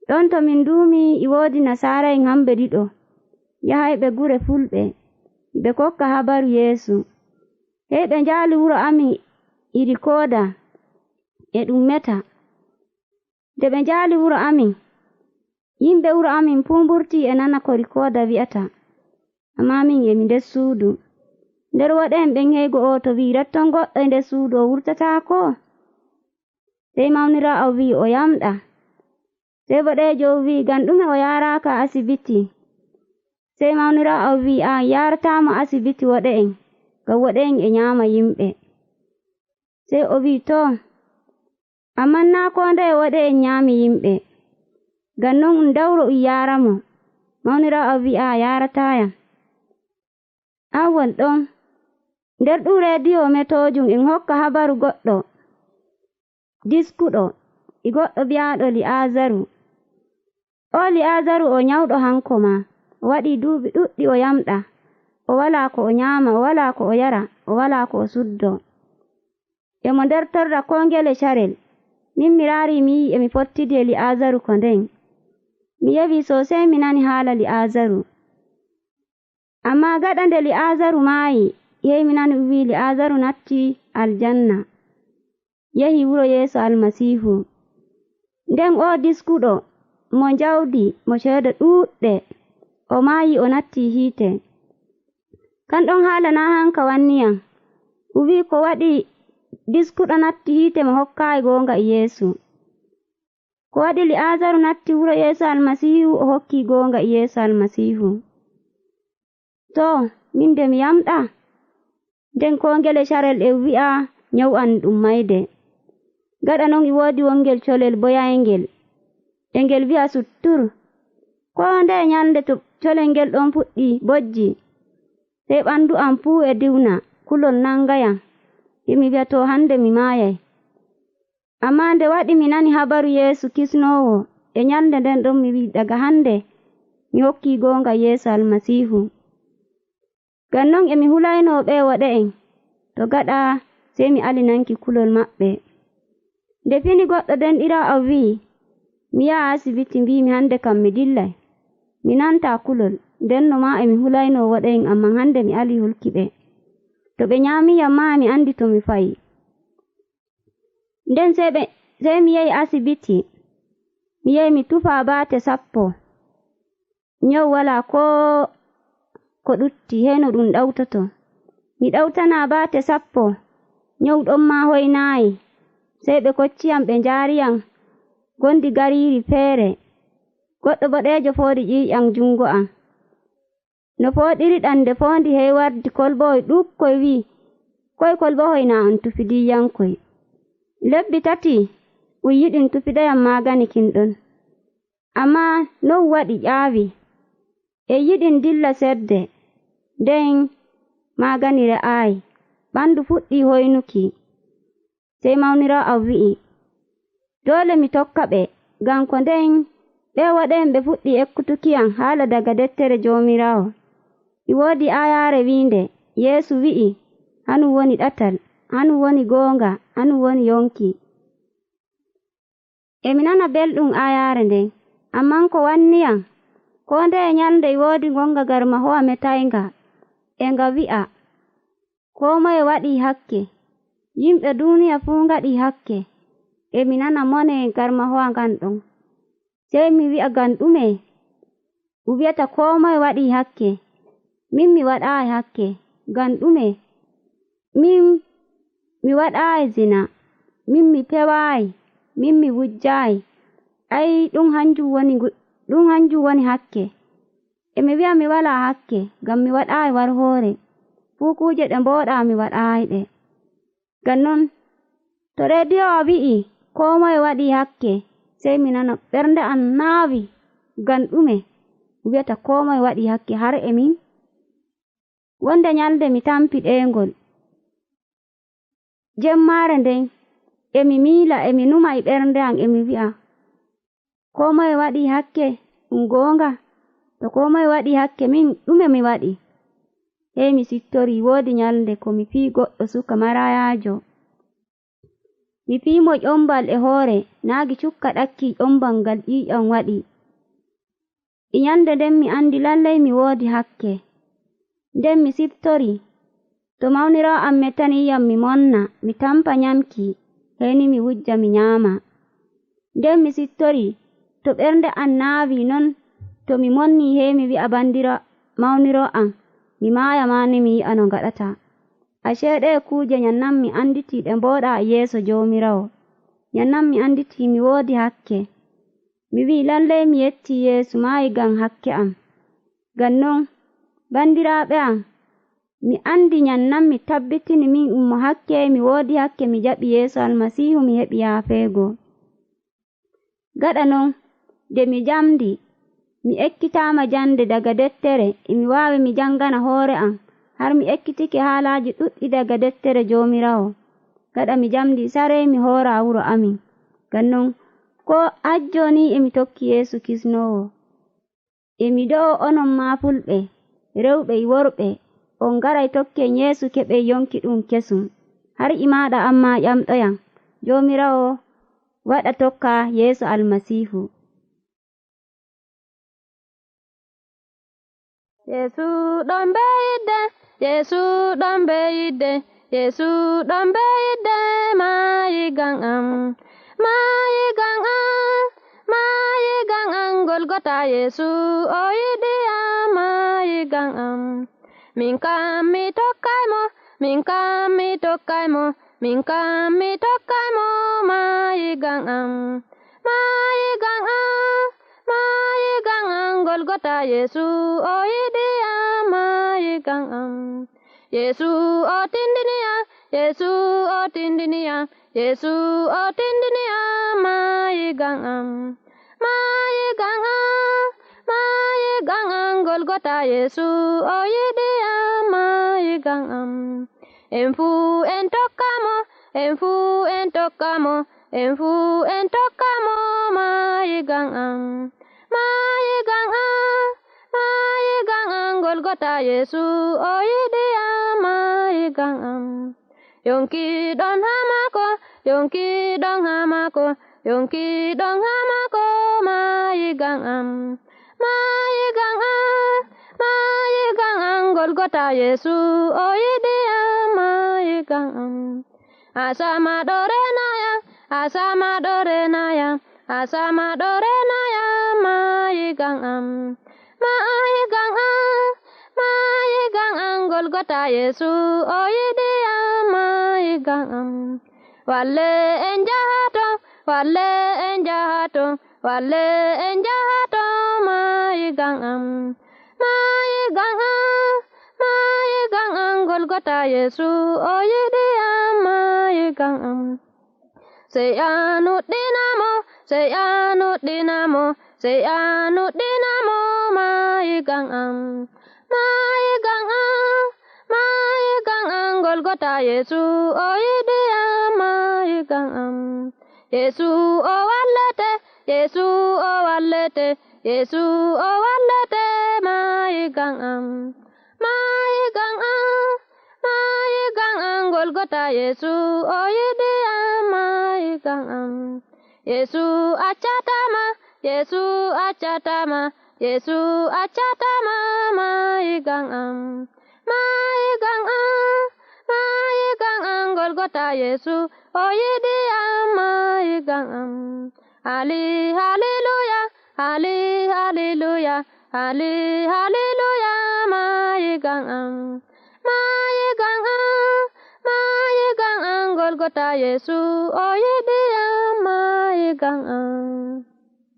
Ɗon to min duumi e woodi nasara'en hamɓe ɗiɗo. Yahayɓe gure fulɓe. Ɓe kokka habaru Yeesu. Hey ɓe njaali wuro amin iri koda e ɗum meta. Nde ɓe njaali wuro amin, yimɓe wuro amin fuu mburti e nana ko rikoda wi'ata. Amma min emi nder suudu. Nder woɗen ɓen hey go'oto wi'i retton goɗɗo e nder suudu o wurtatako. Sey mawniraawo wi'i o yamɗa. Sey boɗejo wi'i ngam ɗume o yaraka asibiti. Sey mawniraawo wi'i a yaratamo asibiti woɗe'en ngam woɗe'en e nyama yimɓe. Sey o wi'i to amma na ko ndeye woɗe'en nyami yimɓe. Ngam non um dawro um yaramo. Mawniraawo wi'i a yaratayam. Awol ɗon nder ɗum rediyo metojum en hokka habaru goɗɗo diskuɗo e goɗɗo bi'aɗo Li'azaru. O Li'azaru o nyawɗo hanko ma. O waɗi duuɓi ɗuɗɗi o yamɗa. O wala ko o nyama, o wala ko o yara, o wala ko o suddo. Emo nder torra ko ngele carel. Min mi raari mi yi'i emi fottidi e Li'azaru ko nden. Mi yewi sosai mi nani haala Li'azaru. Amma gaɗa nde Li'azaru maayi, yehi mi nani wi'i Li'azaru natti aljanna. Yehi wuro Yeesu Almasiihu. Nden o diskuɗo mo njawdi mo ceede ɗuɗɗe o maayi o natti hiite. Kan ɗon haala na hanka wanniyam. O wi'i ko waɗi diskuɗo natti hiite mo hokkayi goonga e Yeesu. Ko waɗi Li'azaru natti wuro Yeesu Almasiihu o hokki goonga e Yeesu Almasiihu. To min nde mi yamɗa nden ko ngele carel e wi'a nyawu am ɗum mayde. Gaɗa non e woodi wongel colel boyayngel. E ngel wi'a suttur. Ko nde nyalnde to colel ngel ɗon fuɗɗi bojji. Sey ɓandu am fuu e diwna kulol nangayam. Mi wi'a to hande mi maayay. Amma nde waɗi mi nani habaru Yeesu kisnowo e nyalnde nden ɗon mi wi'i daga hande mi hokki goonga Yeesu Almasiihu. Ngam non emi hulayno ɓe waɗa'en to gaɗa sey mi alinanki kulol maɓɓe. Nde fini goɗɗo denɗiraawo am wi'i mi yaha asibiti mbimi hande kam mi dillay. Mi nanta kulol ndenno ma emi hulayno waɗa'en amma hande mi ali hulki ɓe. To ɓe nyaamiyam ma mi andi to mi fa'i. Nden sey mi yahi asibiti mi yahi mi tufa baate 10. Nyawu wala ko ko ɗutti heno ɗum ɗawtoto. Mi ɗawtana baate 10 nyawu ɗon ma hoynaayi. Sey ɓe kocciyam ɓe njaariyam gondi gariri feere. Goɗɗo boɗeejo fooɗi ƴiiƴam jungo am. No fooɗiri ɗam nde foondi hey wardi kolbohoy ɗuukkoy wi'i koy kolbohoy na on tufidiyankoy. Lebbi 3 ɗum yiɗin tufidayam magani kinɗon. Amma non waɗi ƴaawi. E yiɗin dilla sedde nden magani re'aayi. Ɓandu fuɗɗi hoynuki. Sey mawniraawo am wi'i dole mi tokka ɓe ngam ko nden ɓe waɗa'en ɓe fuɗɗi ekkutukiyam haala daga deftere Joomiraawo. E woodi ayaare wiinde Yeesu wi'i hanum woni ɗatal, hanum woni goonga, hanum woni yonki. Emi nana belɗum ayaare nden, amma ko wanniyam ko ndeye nyalnde e woodi gonga garmahowa metaynga e nga wi'a ko moye waɗi hakke, yimɓe duniya fuu ngaɗi hakke. Emi nana mone garmahowa ngan ɗon. Sey mi wi'a ngam ɗume? Ɗum wi'ata ko moye waɗi hakke, min mi waɗaayi hakke, ngam ɗume? Min mi waɗaayi zina, min mi pewaayi, min mi wujjaayi. Ai ɗum hanjum woni hakke. Emi wi'a mi wala hakke ngam mi waɗaayi warhoore. Fuu kuuje ɗe mbooɗaa mi waɗaayi ɗe. Ngam non to rediyowa wi'i ko moye waɗi hakke sey mi nana ɓernde am naawi ngam ɗume? Wi'ata ko moye waɗi hakke har e min? Wonde nyalnde mi tampi ɗeengol. Jemmaare nden emi miila emi numa e ɓernde am emi wi'a ko moye waɗi hakke ɗum goonga? To ko moye waɗi hakke min ɗume mi waɗi? Hey mi sittori woodi nyalnde ko mi fii goɗɗo suka marayaajo. Mi fiimo ƴombal e hoore naagi cukka ɗakki ƴombal ngal ƴiiƴam waɗi. E nyalnde nden mi andi lallai mi woodi hakke. Nden mi siftori to mawniraawo am metaniyam mi monna mi tampa nyamki heyni mi wujja mi nyaama. Nden mi sittori to ɓernde am naawi non to mi monni hey mi wi'a bandira mawniraawo am mi maaya ma ni mi yi'a no ngaɗata. Ashe ɗe kuuje nyannan mi anditi ɗe mbooɗa yeeso Joomiraawo. Nyannan mi anditi mi woodi hakke. Mi wi'i lallai mi yetti Yeesu maayi ngam hakke am. Ngam non bandiraaɓe am mi andi nyannan mi tabbitini min ɗum mo hakke mi woodi hakke mi jaɓi Yeesu Almasiihu mi heɓi yaafeego. Gaɗa non nde mi jamdi mi ekkitama jande daga deftere emi waawi mi jangana hoore am har mi ekkitike haalaji ɗuɗɗi daga deftere Joomiraawo. Gaɗa mi jamdi sarey mi hoora wuro amin. Ngam non ko hajjo ni emi tokki Yeesu kisnowo. Emi do'o onon ma fulɓe, rewɓe e worɓe on ngaray tokken Yeesu keɓen yonki ɗum kesum. Har e maɗa amma ƴamɗoyam Joomiraawo waɗa tokka Yeesu Almasiihu. Yeesu ɗon be yidde, Yeesu ɗon be yidde, Yeesu ɗon be yidde maayi ngam am. Maayi ngam am, maayi ngam am Golgota Yeesu o yiɗi am maayi ngam am. Min kam mi tokkay mo, min kam mi tokkay mo, min kam mi tokkay mo maayi ngam am. Maayi ngam am, maayi ngam am Golgota Yeesu o yiɗi am maayi ngam am. Yeesu o tindini am, Yeesu o tindini am, Yeesu o tindini am maayi ngam am. Maayi ngam am, maayi ngam am Golgota Yeesu o yiɗi am maayi ngam am. En fuu en tokka mo, en fuu en tokka mo, en fuu en tokka mo maayi ngam am. Maayi ngam am, maayi ngam am Golgota Golgota Yeesu o yiɗi yam maayi ngam am. Yonki ɗon haa maako, yonki ɗon haa maako, yonki ɗon haa maako maayi ngam am. Maayi ngam am, maayi ngam am Golgota Yeesu o yiɗi yam maayi ngam am. Asama ɗo renayam, asama ɗo renayam, asama ɗo renayam maayi ngam am. Maayi ngam am, maayi ngam am Golgota Yeesu o yiɗi yam maayi ngam am. Walle en njahato, walle en njahato, walle en njahato maayi ngam am. Maayi ngam am, maayi ngam am Golgota Yeesu o yiɗi yam maayi ngam am. Sey a nuɗɗinamo, sey a nuɗɗinamo, sey a nuɗɗinamo maayi ngam am. Maayi ngam am, maayi ngam am Golgota Yeesu o yiɗi yam maayi ngam am. Yeesu o wallete, Yeesu o wallete, Yeesu o wallete maayi ngam am. Maayi ngam am, maayi ngam am Golgota Yeesu o yiɗi yam maayi ngam am. Yeesu accatama, Yeesu accatama, Yeesu accatama maayi ngam am. Maayi ngam am, maayi ngam am Golgota Yeesu o yiɗi yam maayi ngam am. Ali hallelujah, Ali hallelujah, Ali hallelujah maayi ngam am. Maayi ngam am, maayi ngam am Golgota Yeesu o yiɗi yam maayi ngam am.